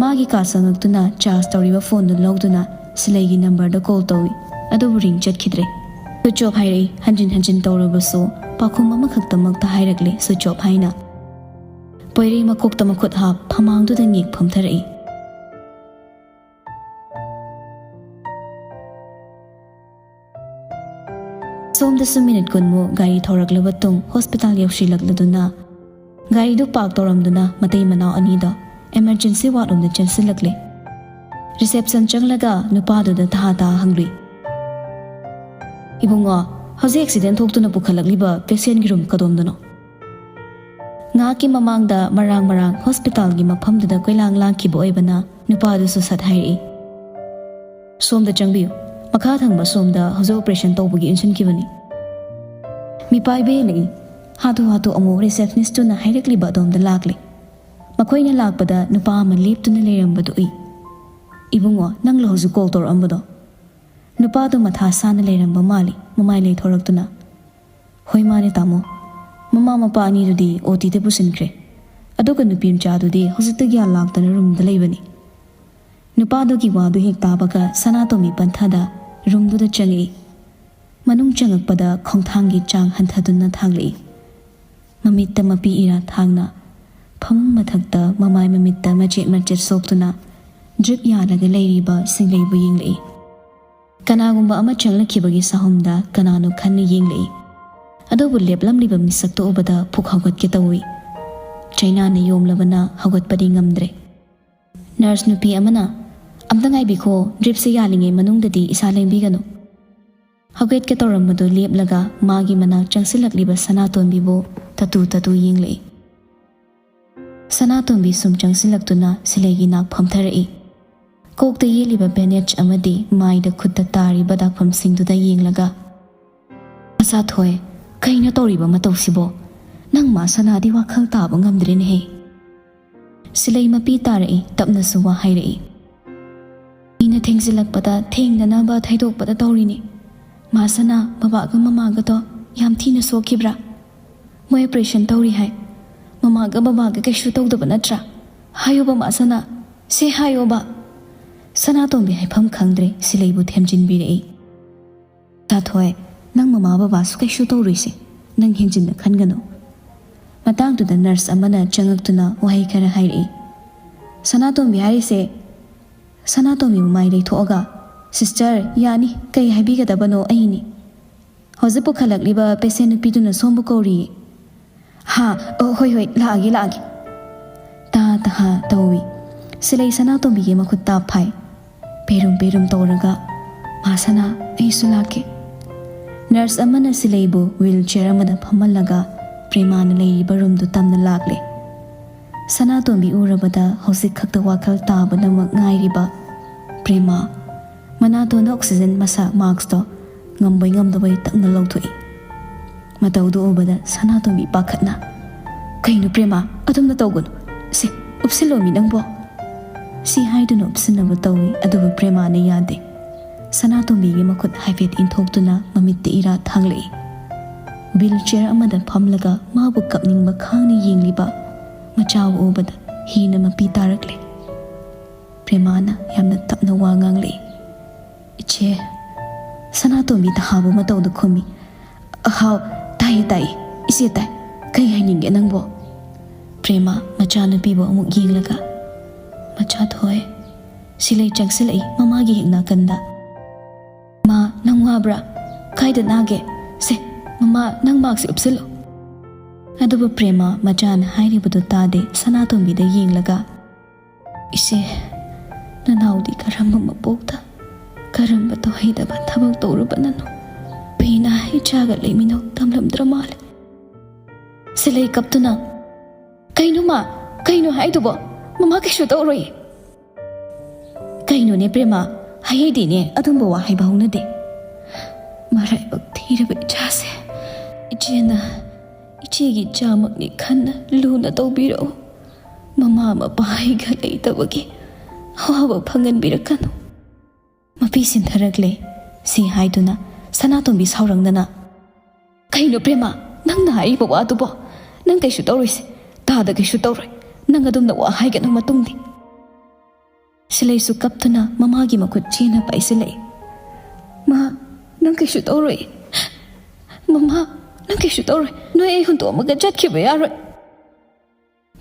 ꯃꯥꯒꯤ ꯀꯥ ꯆꯪꯉꯛꯇꯨꯅ ꯆꯥꯔꯖ ꯇꯧꯔꯤꯕ ꯐꯣꯟꯗꯨ ꯂꯧꯗꯨꯅ ꯁꯤꯂꯩꯒꯤ ꯅꯝꯕꯔꯗ ꯀꯣꯜ ꯇꯧꯏ, ꯑꯗꯨꯕꯨ ꯔꯤꯡ ꯆꯠꯈꯤꯗ꯭ꯔꯦ꯫ ꯁ꯭ꯋꯤꯆ ꯑꯣꯐ ꯍꯥꯏꯔꯛꯏ꯫ ꯍꯟꯖꯤꯟ ꯍꯟꯖꯤꯟ ꯇꯧꯔꯕꯁꯨ ꯄꯥꯎꯈꯨꯝ ꯑꯃꯈꯛꯇꯃꯛꯇ ꯍꯥꯏꯔꯛꯂꯦ, "ꯁ꯭ꯋꯤꯆ ꯑꯣꯐ" ꯍꯥꯏꯅ꯫ ꯄꯣꯏꯔꯩ ꯃꯀꯣꯛꯇ ꯃꯈꯨꯠ ꯍꯥꯞ ꯐꯃꯥꯡꯗꯨꯗ ꯉꯦꯛ ꯐꯝꯊꯔꯛꯏ꯫ ꯁꯣꯝꯗꯁꯨ ꯃꯤꯅꯤꯠ ꯀꯨꯟꯃꯨꯛ ꯒꯥꯔꯤ ꯊꯧꯔꯛꯂꯕ ꯇꯨꯡ ꯍꯣꯁꯄꯤꯇꯥꯜ ꯌꯧꯁꯤꯜꯂꯛꯂꯗꯨꯅ ꯒꯥꯔꯤꯗꯨ ꯄꯥꯔꯛ ꯇꯧꯔꯝꯗꯨꯅ ꯃꯇꯩ ꯃꯅꯥꯎ ꯑꯅꯤꯗꯣ ꯏꯃꯔꯖꯦꯟꯁꯤ ꯋꯥꯔꯗ ꯂꯣꯝꯗ ꯆꯦꯟꯁꯤꯜꯂꯛꯂꯦ꯫ ꯔꯤꯁꯦꯞꯁꯟ ꯆꯪꯂꯒ ꯅꯨꯄꯥꯗꯨꯗ ꯊꯥ ꯊꯥ ꯍꯪꯂꯨꯏ, "ꯏꯕꯨꯡꯉꯣ, ꯍꯧꯖꯤꯛ ꯑꯦꯛꯁꯤꯗꯦꯟ ꯊꯣꯛꯇꯨꯅ ꯄꯨꯈꯠꯂꯛꯂꯤꯕ ꯄꯦꯁꯦꯟꯒꯤ ꯔꯨꯝ ꯀꯗꯣꯝꯗꯅꯣ?" ꯉꯥꯏꯍꯥꯛꯀꯤ ꯃꯃꯥꯡꯗ ꯃꯔꯥꯡ ꯃꯔꯥꯡ ꯍꯣꯁꯄꯤꯇꯥꯜꯒꯤ ꯃꯐꯝꯗꯨꯗ ꯀꯣꯏꯂꯥꯡ ꯂꯥꯡꯈꯤꯕ ꯑꯣꯏꯕꯅ ꯅꯨꯄꯥꯗꯨꯁꯨ ꯁꯠ ꯍꯥꯏꯔꯛꯏ, "ꯁꯣꯝꯗ ꯆꯪꯕꯤꯌꯨ, ꯃꯈꯥ ꯊꯪꯕ ꯁꯣꯝꯗ ꯍꯧꯖꯤꯛ ꯑꯣꯄꯔꯦꯁꯟ ꯇꯧꯕꯒꯤ ꯏꯟꯁꯤꯟꯈꯤꯕꯅꯤ"꯫ ꯃꯤꯄꯥꯏꯕ ꯍꯦꯜꯂꯛꯏ꯫ ꯍꯥꯊꯨ ꯍꯥꯊꯨ ꯑꯃꯨꯛ ꯔꯤꯁꯦꯞꯁꯅꯤꯁꯇꯨꯅ ꯍꯥꯏꯔꯛꯂꯤꯕ ꯑꯗꯣꯝꯗ ꯂꯥꯛꯂꯦ꯫ ꯃꯈꯣꯏꯅ ꯂꯥꯛꯄꯗ ꯅꯨꯄꯥ ꯑꯃ ꯂꯦꯞꯇꯨꯅ ꯂꯩꯔꯝꯕꯗꯨ ꯎꯏ꯫ "ꯏꯕꯨꯡꯉꯣ, ꯅꯪꯂꯣ ꯍꯧꯖꯤꯛ ꯀꯣꯜ ꯇꯧꯔꯛꯑꯝꯕꯗꯣ?" ꯅꯨꯄꯥꯗꯨ ꯃꯊꯥ ꯁꯥꯅ ꯂꯩꯔꯝꯕ ꯃꯥꯜꯂꯤ, ꯃꯃꯥꯏ ꯂꯩꯊꯣꯔꯛꯇꯨꯅ, "ꯍꯣꯏ, ꯃꯥꯅꯦ ꯇꯥꯃꯣ꯫ ꯃꯃꯥ ꯃꯄꯥ ꯑꯅꯤꯗꯨꯗꯤ ꯑꯣ ꯇꯤꯗ ꯄꯨꯁꯤꯟꯈ꯭ꯔꯦ꯫ ꯑꯗꯨꯒ ꯅꯨꯄꯤ ꯃꯆꯥꯗꯨꯗꯤ ꯍꯧꯖꯤꯛꯇ ꯒ꯭ꯌꯥꯟ ꯂꯥꯛꯇꯅ ꯔꯨꯝꯗ ꯂꯩꯕꯅꯤ"꯫ ꯅꯨꯄꯥꯗꯨꯒꯤ ꯋꯥꯗꯨ ꯍꯦꯛ ꯇꯥꯕꯒ ꯁꯅꯥꯇꯣꯝꯕꯤ ꯄꯟꯊꯥꯗ ꯔꯨꯝꯗꯨꯗ ꯆꯪꯉꯛꯏ꯫ ꯃꯅꯨꯡ ꯆꯪꯉꯛꯄꯗ ꯈꯣꯡꯊꯥꯡꯒꯤ ꯆꯥꯡ ꯍꯟꯊꯗꯨꯅ ꯊꯥꯡꯂꯛꯏ꯫ ꯃꯃꯤꯠꯇ ꯃꯄꯤ ꯏꯔꯥ ꯊꯥꯡꯅ, ꯐꯃꯨꯡ ꯃꯊꯛꯇ ꯃꯃꯥꯏ ꯃꯃꯤꯠꯇ ꯃꯆꯦꯠ ꯃꯆꯦꯠ ꯁꯣꯛꯇꯨꯅ ꯗ꯭ꯔꯤꯞ ꯌꯥꯜꯂꯒ ꯂꯩꯔꯤꯕ ꯁꯤꯡꯂꯩꯕꯨ ꯌꯦꯡꯂꯛꯏ꯫ ꯀꯅꯥꯒꯨꯝꯕ ꯑꯃ ꯆꯪꯂꯛꯈꯤꯕꯒꯤ ꯁꯥꯍꯨꯝꯗ ꯀꯅꯥꯅꯣ ꯈꯟꯅ ꯌꯦꯡꯂꯛꯏ꯫ ꯑꯗꯨꯕꯨ ꯂꯦꯞꯂꯝꯂꯤꯕ ꯃꯤꯁꯛꯇꯨ ꯎꯕꯗ ꯄꯨꯛ ꯍꯧꯒꯠꯀꯦ ꯇꯧꯏ꯫ ꯆꯩꯅꯥꯅ ꯌꯣꯝꯂꯕꯅ ꯍꯧꯒꯠꯄꯗꯤ ꯉꯝꯗ꯭ꯔꯦ꯫ ꯅꯔꯁ ꯅꯨꯄꯤ ꯑꯃꯅ, "ꯑꯝꯇ ꯉꯥꯏꯕꯤꯈꯣ, ꯗ꯭ꯔꯤꯞꯁꯦ ꯌꯥꯜꯂꯤꯉꯩ ꯃꯅꯨꯡꯗꯗꯤ ꯏꯁꯥ ꯂꯦꯡꯕꯤꯒꯅꯨ"꯫ ꯍꯧꯒꯠꯀꯦ ꯇꯧꯔꯝꯕꯗꯨ ꯂꯦꯞꯂꯒ ꯃꯥꯒꯤ ꯃꯅꯥꯛ ꯆꯪꯁꯤꯜꯂꯛꯂꯤꯕ ꯁꯅꯥꯇꯣꯟꯕꯤꯕꯨ ꯇꯇꯨ ꯇꯇꯨ ꯌꯦꯡꯂꯛꯏ꯫ ꯁꯅꯥꯇꯣꯟꯕꯤ ꯁꯨꯝ ꯆꯪꯁꯤꯜꯂꯛꯇꯨꯅ ꯁꯤꯂꯩꯒꯤ ꯅꯥꯛ ꯐꯝꯊꯔꯛꯏ꯫ ꯀꯣꯛꯇ ꯌꯦꯠꯂꯤꯕ ꯕꯦꯟꯗꯦꯖ ꯑꯃꯗꯤ ꯃꯥꯏꯗ ꯈꯨꯠꯇ ꯇꯥꯔꯤꯕ ꯗꯥꯛꯐꯝꯁꯤꯡꯗꯨꯗ ꯌꯦꯡꯂꯒ, "ꯃꯆꯥꯊꯣꯏ, ꯀꯩꯅꯣ ꯇꯧꯔꯤꯕ ꯃꯇꯧꯁꯤꯕꯣ? ꯅꯪ ꯃꯥ ꯁꯅꯥꯗꯤ ꯋꯥꯈꯜ ꯇꯥꯕ ꯉꯝꯗ꯭ꯔꯦꯅꯦꯍꯦ"꯫ ꯁꯤꯂꯩ ꯃꯄꯤ ꯇꯥꯔꯛꯏ, ꯇꯞꯅꯁꯨ ꯋꯥ ꯍꯥꯏꯔꯛꯏ꯫ "ꯃꯤꯅ ꯊꯦꯡꯖꯤꯜꯂꯛꯄꯗ ꯊꯦꯡꯗꯅꯕ ꯊꯩꯗꯣꯛꯄꯗ ꯇꯧꯔꯤꯅꯤ꯫ ꯃꯥ ꯁꯅꯥ ꯕꯕꯥꯒ ꯃꯃꯥꯒꯗꯣ ꯌꯥꯝ ꯊꯤꯅ ꯁꯣꯛꯈꯤꯕ꯭ꯔꯥ? ꯃꯣꯏ ꯑꯣꯄꯔꯦꯁꯟ ꯇꯧꯔꯤ ꯍꯥꯏ꯫ ꯃꯃꯥꯒ ꯕꯕꯥꯒ ꯀꯩꯁꯨ ꯇꯧꯗꯕ ꯅꯠꯇ꯭ꯔꯥ? ꯍꯥꯏꯌꯣꯕ ꯃꯥ ꯁꯅꯥ, ꯁꯦ ꯍꯥꯏꯌꯣꯕ"꯫ ꯁꯅꯥꯇꯣꯝꯕꯤ ꯍꯥꯏꯐꯝ ꯈꯪꯗ꯭ꯔꯦ, ꯁꯤꯂꯩꯕꯨ ꯊꯦꯝꯖꯤꯟꯕꯤꯔꯛꯏ꯫ "ꯇꯥꯊꯣꯏ, ꯅꯪ ꯃꯃꯥ ꯕꯕꯥꯁꯨ ꯀꯩꯁꯨ ꯇꯧꯔꯣꯏꯁꯦ, ꯅꯪ ꯍꯦꯟꯖꯤꯟꯅ ꯈꯟꯒꯅꯨ"꯫ ꯃꯇꯥꯡꯗꯨꯗ ꯅꯔꯁ ꯑꯃꯅ ꯆꯪꯉꯛꯇꯨꯅ ꯋꯥꯍꯩ ꯈꯔ ꯍꯥꯏꯔꯛꯏ꯫ ꯁꯅꯥꯇꯣꯝꯕꯤ ꯍꯥꯏꯔꯤꯁꯦ, ꯁꯅꯥꯇꯣꯝꯕꯤ ꯃꯃꯥꯏ ꯂꯩꯊꯣꯛꯑꯒ, "ꯁꯤꯁꯇꯔ, ꯌꯥꯅꯤ, ꯀꯩ ꯍꯥꯏꯕꯤꯒꯗꯕꯅꯣ ꯑꯩꯅꯤ"꯫ "ꯍꯧꯖꯤꯛ ꯄꯨꯈꯠꯂꯛꯂꯤꯕ ꯄꯦꯁꯦꯟ ꯅꯨꯄꯤꯗꯨꯅ ꯁꯣꯝꯕꯨ ꯀꯧꯔꯤꯌꯦ"꯫ "ꯍꯥ, ꯑꯣ, ꯍꯣꯏ, ꯍꯣꯏ, ꯂꯥꯛꯑꯒꯦ, ꯂꯥꯛꯑꯒꯦ"꯫ ꯇꯥ ꯇꯍꯥ ꯇꯧꯏ꯫ ꯁꯤꯂꯩ ꯁꯅꯥꯇꯣꯝꯕꯤꯒꯤ ꯃꯈꯨꯠ ꯇꯥꯞ ꯐꯥꯏ꯫ ꯄꯦꯔꯨꯝ ꯄꯦꯔꯨꯝ ꯇꯧꯔꯒ, "ꯃꯥ ꯁꯅꯥ, ꯑꯩꯁꯨ ꯂꯥꯛꯀꯦ꯫" ꯅꯔꯁ ꯑꯃꯅ ꯁꯤꯂꯩꯕꯨ ꯋꯤꯜ ꯆꯤꯌꯔ ꯑꯃꯗ ꯐꯝꯍꯜꯂꯒ ꯄ꯭ꯔꯦꯃꯥꯅ ꯂꯩꯔꯤꯕ ꯔꯨꯝꯗꯨ ꯇꯝꯅ ꯂꯥꯛꯂꯦ꯫ ꯁꯅꯥꯇꯣꯝꯕꯤ ꯎꯔꯕꯗ ꯍꯧꯖꯤꯛ ꯈꯛꯇ ꯋꯥꯈꯜ ꯇꯥꯕꯅꯃꯛ ꯉꯥꯏꯔꯤꯕ ꯄ꯭ꯔꯦꯃꯥ ꯃꯅꯥꯇꯣꯟꯗ ꯑꯣꯛꯁꯤꯖꯟ ꯃꯁꯥ ꯃꯥꯛꯁꯇꯣ ꯉꯝꯕꯣꯏ ꯉꯝꯗꯕꯣꯏ ꯇꯞꯅ ꯂꯧꯊꯣꯛꯏ꯫ ꯃꯇꯧꯗꯨ ꯎꯕꯗ ꯁꯅꯥꯇꯣꯝꯕꯤ ꯄꯥꯈꯠꯅ, "ꯀꯩꯅꯣ ꯄ꯭ꯔꯦꯃꯥ, ꯑꯗꯨꯝꯅ ꯇꯧꯒꯅꯨ꯫ ꯁꯦ, ꯎꯞꯁꯤꯜꯂꯣꯃꯤ ꯅꯪꯕꯣ꯫" ꯁꯤ ꯍꯥꯏꯗꯨꯅ ꯎꯞꯁꯤꯟꯅꯕ ꯇꯧꯏ, ꯑꯗꯨꯕꯨ ꯄ꯭ꯔꯦꯃꯥꯅ ꯌꯥꯗꯦ꯫ ꯁꯅꯥꯇꯣꯝꯕꯤꯒꯤ ꯃꯈꯨꯠ ꯍꯥꯏꯐꯦꯠ ꯏꯟꯊꯣꯛꯇꯨꯅ ꯃꯃꯤꯠꯇ ꯏꯔꯥ ꯊꯥꯡꯂꯛꯏ꯫ ꯋꯤꯜ ꯆꯤꯌꯔ ꯑꯃꯗ ꯐꯝꯂꯒ ꯃꯥꯕꯨ ꯀꯞꯅꯤꯡꯕ ꯈꯥꯡꯅ ꯌꯦꯡꯂꯤꯕ ꯃꯆꯥꯕꯨ ꯎꯕꯗ ꯍꯤꯅ ꯃꯄꯤ ꯇꯥꯔꯛꯂꯦ꯫ ꯄ꯭ꯔꯦꯃꯥꯅ ꯌꯥꯝꯅ ꯇꯞꯅ ꯋꯥ ꯉꯥꯡꯂꯛꯏ꯫ "ꯏꯆꯦ꯫" ꯁꯅꯥꯇꯣꯝꯕꯤ ꯇꯍꯥꯕ ꯃꯇꯧꯗ ꯈꯨꯝꯃꯤ꯫ "ꯑꯍꯥꯎ, ꯇꯥꯏꯌꯦ, ꯇꯥꯏꯌꯦ꯫ ꯏꯆꯦ ꯇꯥꯏ꯫ ꯀꯩ ꯍꯥꯏꯅꯤꯡꯒꯦ ꯅꯪꯕꯣ?" ꯄ꯭ꯔꯦꯃꯥ ꯃꯆꯥꯅꯨꯄꯤꯕꯨ ꯑꯃꯨꯛ ꯌꯦꯡꯂꯒ, "ꯃꯆꯥ ꯊꯣꯏ꯫" ꯁꯤꯂꯩ ꯆꯪꯁꯤꯜꯂꯛꯏ ꯃꯃꯥꯒꯤ ꯍꯦꯛ ꯅꯥꯀꯟꯗ꯫ "ꯃꯥ, ꯅꯪ ꯋꯥꯕ꯭ꯔꯥ? ꯀꯥꯏꯗ ꯅꯥꯒꯦ? ꯁꯦ, ꯃꯃꯥ, ꯅꯪ ꯃꯥꯛꯁꯤ ꯎꯞꯁꯤꯜꯂꯨ꯫" ꯑꯗꯨꯕꯨ ꯄ꯭ꯔꯦꯃꯥ ꯃꯆꯥꯅ ꯍꯥꯏꯔꯤꯕꯗꯨ ꯇꯥꯗꯦ, ꯁꯅꯥꯇꯣꯝꯕꯤꯗ ꯌꯦꯡꯂꯒ, "ꯏꯆꯦ, ꯅꯅꯥꯎꯗꯤ ꯀꯔꯝꯕ ꯃꯄꯣꯛꯇ, ꯀꯔꯝꯕ ꯇꯧꯍꯩꯗꯕ ꯊꯕꯛ ꯇꯧꯔꯨꯕꯅꯅꯣ? ꯄꯦꯅ ꯏꯆꯥꯒ ꯂꯩꯃꯤꯟꯅꯧ ꯇꯝꯂꯝꯗ꯭ꯔ ꯃꯥꯜꯂꯦ꯫" ꯁꯤꯂꯩ ꯀꯞꯇꯨꯅ, "ꯀꯩꯅꯣ ꯃꯥ? ꯀꯩꯅꯣ ꯍꯥꯏꯗꯨꯕꯣ? ꯃꯃꯥ ꯀꯩꯁꯨ ꯇꯧꯔꯣꯏ꯫" "ꯀꯩꯅꯣꯅꯦ ꯄ꯭ꯔꯦꯃꯥ, ꯍꯥꯏꯍꯩꯗꯦꯅꯦ, ꯑꯗꯨꯝꯕ ꯋꯥ ꯍꯥꯏꯕ ꯍꯧꯅꯗꯦ꯫" "ꯃꯔꯥꯏꯕꯛ ꯊꯤꯔꯕ ꯏꯆꯥꯁꯦ, ꯏꯆꯦꯅ ꯏꯆꯦꯒꯤ ꯏꯆꯥꯃꯛꯅꯤ ꯈꯟꯅ ꯂꯨꯅ ꯇꯧꯕꯤꯔꯛꯎ꯫ ꯃꯃꯥ ꯃꯄꯥ ꯑꯩꯒ ꯂꯩꯇꯕꯒꯤ ꯑꯋꯥꯕ ꯐꯪꯍꯟꯕꯤꯔꯛꯀꯅꯨ꯫" ꯃꯄꯤ ꯁꯤꯟꯊꯔꯛꯂꯦ꯫ ꯁꯤ ꯍꯥꯏꯗꯨꯅ ꯁꯅꯥꯇꯣꯝꯕꯤ ꯁꯥꯎꯔꯪꯅꯅ, "ꯀꯩꯅꯣ ꯄ꯭ꯔꯦꯃꯥ, ꯅꯪꯅ ꯍꯥꯏꯔꯤꯕ ꯋꯥꯗꯨꯕꯣ? ꯅꯪ ꯀꯩꯁꯨ ꯇꯧꯔꯣꯏꯁꯦ꯫ ꯇꯥꯗ ꯀꯩꯁꯨ ꯇꯧꯔꯣꯏ꯫ ꯅꯪ ꯑꯗꯨꯝꯅ ꯋꯥ ꯍꯥꯏꯒꯅꯨ ꯃꯇꯨꯡꯗꯤ꯫" ꯁꯤꯂꯩꯁꯨ ꯀꯞꯇꯨꯅ ꯃꯃꯥꯒꯤ ꯃꯈꯨꯠ ꯆꯦꯅ ꯄꯥꯏꯁꯤꯜꯂꯛꯏ꯫ "ꯃꯥ, ꯅꯪ ꯀꯩꯁꯨ ꯇꯧꯔꯣꯏ꯫ ꯃꯃꯥ, ꯅꯪ ꯀꯩꯁꯨ ꯇꯧꯔꯣꯏ꯫ ꯅꯣꯏ ꯑꯩ ꯍꯨꯟꯗꯣꯛꯑꯝꯃꯒ ꯆꯠꯈꯤꯕ ꯌꯥꯔꯣꯏ꯫"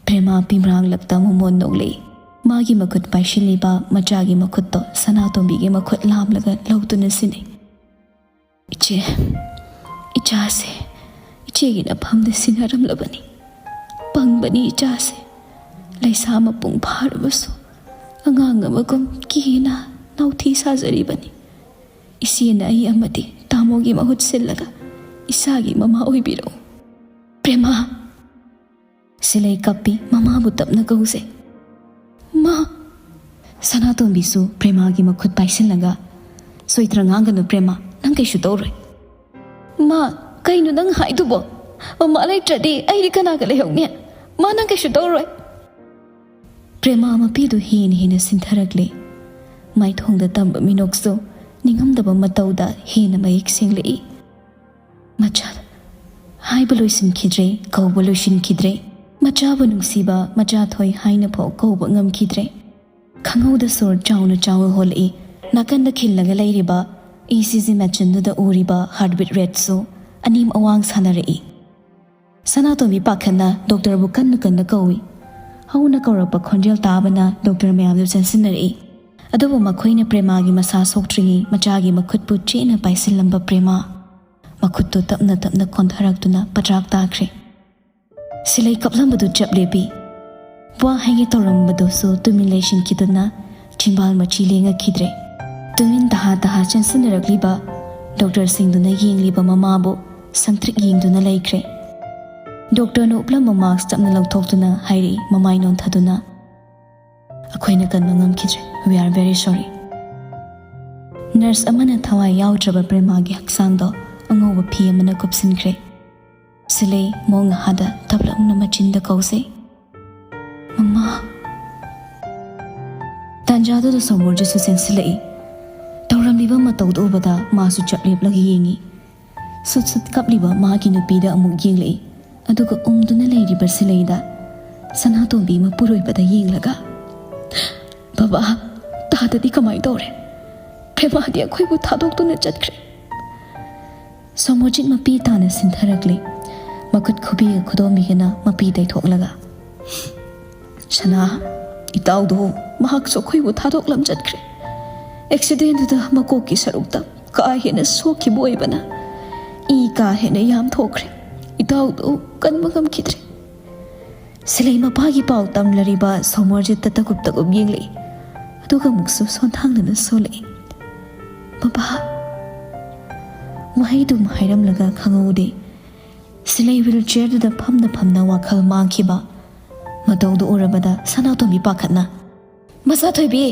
ꯄ꯭ꯔꯦꯃꯥ ꯄꯤꯝꯔꯥꯡꯂꯛꯇ ꯃꯃꯣꯟ ꯅꯣꯛꯂꯛꯏ꯫ ꯃꯥꯒꯤ ꯃꯈꯨꯠ ꯄꯥꯏꯁꯤꯜꯂꯤꯕ ꯃꯆꯥꯒꯤ ꯃꯈꯨꯠꯇꯣ ꯁꯅꯥꯇꯣꯝꯕꯤꯒꯤ ꯃꯈꯨꯠ ꯂꯥꯝꯂꯒ ꯂꯧꯗꯨꯅ ꯁꯤꯟꯅꯩ꯫ "ꯏꯆꯦ, ꯏꯆꯥꯁꯦ ꯏꯆꯦꯒꯤ ꯅꯐꯝꯗ ꯁꯤꯟꯅꯔꯝꯂꯕꯅꯤ꯫ ꯄꯪꯕꯅꯤ ꯏꯆꯥꯁꯦ꯫ ꯂꯩꯁꯥ ꯃꯄꯨꯡ ꯐꯥꯔꯕꯁꯨ ꯑꯉꯥꯡ ꯑꯃꯒꯨꯝ ꯀꯤꯅ ꯅꯥꯎꯊꯤ ꯁꯥꯖꯔꯤꯕꯅꯤ꯫ ꯏꯆꯦꯅ ꯑꯩ ꯑꯃꯗꯤ ꯇꯥꯃꯣꯒꯤ ꯃꯍꯨꯠ ꯁꯤꯜꯂꯒ ꯏꯆꯥꯒꯤ ꯃꯃꯥ ꯑꯣꯏꯕꯤꯔꯛꯎ꯫ "ꯄ꯭ꯔꯦꯃꯥ!" ꯁꯤꯂꯩ ꯀꯞꯄꯤ, ꯃꯃꯥꯕꯨ ꯇꯞꯅ ꯀꯧꯖꯩ꯫ "ꯃꯥ!" ꯁꯅꯥꯇꯣꯝꯕꯤꯁꯨ ꯄ꯭ꯔꯦꯃꯥꯒꯤ ꯃꯈꯨꯠ ꯄꯥꯏꯁꯤꯜꯂꯒ, "ꯁꯣꯏꯗ꯭ꯔ ꯉꯥꯡꯒꯅꯨ ꯄ꯭ꯔꯦꯃꯥ, ꯅꯪ ꯀꯩꯁꯨ ꯇꯧꯔꯣꯏ꯫" "ꯃꯥ, ꯀꯩꯅꯣ ꯅꯪ ꯍꯥꯏꯗꯨꯕꯣ? ꯃꯃꯥ ꯂꯩꯇ꯭ꯔꯗꯤ ꯑꯩꯗꯤ ꯀꯅꯥꯒ ꯂꯩꯍꯧꯅꯤ? ꯃꯥ, ꯅꯪ ꯀꯩꯁꯨ ꯇꯧꯔꯣꯏ꯫" ꯄ꯭ꯔꯦꯃꯥ ꯃꯄꯤꯗꯨ ꯍꯦꯟꯅ ꯍꯦꯟꯅ ꯁꯤꯟꯊꯔꯛꯂꯦ꯫ ꯃꯥꯏꯊꯣꯡꯗ ꯇꯝꯕ ꯃꯤꯅꯣꯛꯁꯨ ꯅꯤꯡꯉꯝꯗꯕ ꯃꯇꯧꯗ ꯍꯦꯟꯅ ꯃꯌꯦꯛ ꯁꯦꯡꯂꯛꯏ꯫ ꯃꯆꯥ ꯍꯥꯏꯕ ꯂꯣꯏꯁꯤꯟꯈꯤꯗ꯭ꯔꯦ, ꯀꯧꯕ ꯂꯣꯏꯁꯤꯟꯈꯤꯗ꯭ꯔꯦ꯫ ꯃꯆꯥꯕꯨ ꯅꯨꯡꯁꯤꯕ ꯃꯆꯥ ꯊꯣꯏ ꯍꯥꯏꯅ ꯐꯥꯎ ꯀꯧꯕ ꯉꯝꯈꯤꯗ꯭ꯔꯦ꯫ ꯈꯪꯍꯧꯗ ꯁꯣꯔ ꯆꯥꯎꯅ ꯆꯥꯎꯅ ꯍꯣꯜꯂꯛꯏ꯫ ꯅꯥꯀꯟꯗ ꯈꯤꯜꯂꯒ ꯂꯩꯔꯤꯕ ꯏ ꯁꯤ ꯖꯤ ꯃꯦꯆꯤꯟꯗꯨꯗ ꯎꯔꯤꯕ heartbeat rateꯁꯨ ꯑꯅꯦꯝ ꯑꯋꯥꯡ ꯁꯥꯟꯅꯔꯛꯏ꯫ ꯁꯅꯥꯇꯣꯝꯕꯤ ꯄꯥꯈꯠꯅ ꯗꯣꯛꯇꯔꯕꯨ ꯀꯟꯅ ꯀꯟꯅ ꯀꯧꯏ꯫ ꯍꯧꯅ ꯀꯧꯔꯛꯄ ꯈꯣꯟꯖꯦꯜ ꯇꯥꯕꯅ ꯗꯣꯛꯇꯔ ꯃꯌꯥꯝꯗꯨ ꯆꯪꯁꯤꯟꯅꯔꯛꯏ꯫ ꯑꯗꯨꯕꯨ ꯃꯈꯣꯏꯅ ꯄ꯭ꯔꯦꯃꯥꯒꯤ ꯃꯁꯥ ꯁꯣꯛꯇ꯭ꯔꯤꯉꯩ ꯃꯆꯥꯒꯤ ꯃꯈꯨꯠꯄꯨ ꯆꯦꯠꯅ ꯄꯥꯏꯁꯤꯜꯂꯝꯕ ꯄ꯭ꯔꯦꯃꯥ ꯃꯈꯨꯠꯇꯨ ꯇꯞꯅ ꯇꯞꯅ ꯀꯣꯟꯊꯔꯛꯇꯨꯅ ꯄꯗ꯭ꯔꯥꯛ ꯇꯥꯈ꯭ꯔꯦ꯫ ꯁꯤꯂꯩ ꯀꯞꯂꯝꯕꯗꯨ ꯆꯞ ꯂꯦꯞꯄꯤ꯫ ꯋꯥ ꯍꯥꯏꯒꯦ ꯇꯧꯔꯝꯕꯗꯨꯁꯨ ꯇꯨꯃꯤꯟ ꯂꯩꯁꯤꯟꯈꯤꯗꯨꯅ ꯆꯤꯝꯕꯥꯜ ꯃꯆꯤ ꯂꯦꯡꯉꯛꯈꯤꯗ꯭ꯔꯦ꯫ ꯇꯨꯃꯤꯟ ꯇꯍꯥ ꯇꯍꯥ ꯆꯪꯁꯤꯟꯅꯔꯛꯂꯤꯕ ꯗꯣꯛꯇꯔꯁꯤꯡꯗꯨꯅ ꯌꯦꯡꯂꯤꯕ ꯃꯃꯥꯕꯨ ꯁꯪꯇ꯭ꯔꯤꯛ ꯌꯦꯡꯗꯨꯅ ꯂꯩꯈ꯭ꯔꯦ꯫ ꯗꯣꯛꯇꯔꯅ ꯎꯞꯂꯝꯕ ꯃꯥꯛꯁ ꯇꯞꯅ ꯂꯧꯊꯣꯛꯇꯨꯅ ꯍꯥꯏꯔꯛꯏ, ꯃꯃꯥꯏ ꯅꯣꯟꯊꯗꯨꯅ, "ꯑꯩꯈꯣꯏꯅ ꯀꯟꯕ ꯉꯝꯈꯤꯗ꯭ꯔꯦ꯫ We are very sorry." Nurse ꯑꯃꯅ ꯊꯋꯥꯏ ꯌꯥꯎꯗ꯭ꯔꯕ ꯄ꯭ꯔꯦꯃꯥꯒꯤ ꯍꯛꯆꯥꯡꯗꯣ ꯑꯉꯧꯕ ꯐꯤ ꯑꯃꯅ ꯀꯨꯞꯁꯤꯟꯈ꯭ꯔꯦ꯫ ꯁꯤꯂꯩ ꯃꯣꯡ ꯅꯍꯥꯗ ꯇꯞꯂꯞꯅ ꯃꯆꯤꯟꯗ ꯀꯧꯖꯩ, "ꯃꯃꯥ!" ꯇꯥꯟꯖꯥꯗꯨꯗ ꯁꯣꯃꯣꯔꯖꯤꯠꯁꯨ ꯆꯦꯟꯁꯤꯜꯂꯛꯏ꯫ ꯇꯧꯔꯝꯂꯤꯕ ꯃꯇꯧꯗꯨ ꯎꯕꯗ ꯃꯥꯁꯨ ꯆꯞ ꯂꯦꯞꯂꯒ ꯌꯦꯡꯉꯤ꯫ ꯁꯨꯠ ꯁꯨꯠ ꯀꯞꯂꯤꯕ ꯃꯥꯒꯤ ꯅꯨꯄꯤꯗ ꯑꯃꯨꯛ ꯌꯦꯡꯂꯛꯏ, ꯑꯗꯨꯒ ꯎꯝꯗꯨꯅ ꯂꯩꯔꯤꯕ ꯁꯤꯂꯩꯗ, ꯁꯅꯥꯇꯣꯝꯕꯤ ꯃꯄꯨꯔꯣꯏꯕꯗ ꯌꯦꯡꯂꯒ, "ꯕꯕꯥ, ꯇꯥꯗꯗꯤ ꯀꯃꯥꯏ ꯇꯧꯔꯦ? ꯄ꯭ꯔꯦꯃꯥꯗꯤ ꯑꯩꯈꯣꯏꯕꯨ ꯊꯥꯗꯣꯛꯇꯨꯅ ꯆꯠꯈ꯭ꯔꯦ꯫" ꯁꯣꯃꯣꯔꯖꯤꯠ ꯃꯄꯤ ꯇꯥꯅ ꯁꯤꯟꯊꯔꯛꯂꯤ꯫ ꯃꯈꯨꯠ ꯈꯨꯕꯤꯒ ꯈꯨꯗꯣꯝꯕꯤꯒꯅ ꯃꯄꯤ ꯇꯩꯊꯣꯛꯂꯒ, "ꯁꯅꯥ, ꯏꯇꯥꯎꯗꯣ ꯃꯍꯥꯛꯁꯨ ꯑꯩꯈꯣꯏꯕꯨ ꯊꯥꯗꯣꯛꯂꯝ ꯆꯠꯈ꯭ꯔꯦ꯫ ꯑꯦꯛꯁꯤꯗꯦꯟꯗꯨꯗ ꯃꯀꯣꯛꯀꯤ ꯁꯔꯨꯛꯇ ꯀꯥ ꯍꯦꯟꯅ ꯁꯣꯛꯈꯤꯕ ꯑꯣꯏꯕꯅ ꯏ ꯀꯥ ꯍꯦꯟꯅ ꯌꯥꯝ ꯊꯣꯛꯈ꯭ꯔꯦ꯫ ꯏꯇꯥꯎꯗꯣ ꯀꯟꯕ ꯉꯝꯈꯤꯗ꯭ꯔꯦ꯫" ꯁꯤꯂꯩ ꯃꯄꯥꯒꯤ ꯄꯥꯎ ꯇꯝꯂꯔꯤꯕ ꯁꯣꯃꯣꯔꯖꯤꯠꯇ ꯇꯒꯨꯞ ꯇꯒꯨꯞ ꯌꯦꯡꯂꯛꯏ꯫ ꯑꯗꯨꯒ ꯑꯃꯨꯛꯁꯨ ꯁꯣꯟꯊꯥꯡꯗꯨꯅ ꯁꯣꯜꯂꯛꯏ꯫ "ꯕꯕꯥ!" ꯋꯥꯍꯩꯗꯨꯝ ꯍꯥꯏꯔꯝꯂꯒ ꯈꯪꯍꯧꯗꯦ꯫ ꯁꯤꯂꯩ ꯋꯤꯜ ꯆꯤꯌꯔꯗꯨꯗ ꯐꯝꯅ ꯐꯝꯅ ꯋꯥꯈꯜ ꯃꯥꯡꯈꯤꯕ ꯃꯇꯧꯗꯨ ꯎꯔꯕꯗ ꯁꯅꯥꯇꯣꯝꯕꯤ ꯄꯥꯈꯠꯅ, "ꯃꯆꯥꯊꯣꯏꯕꯤ!"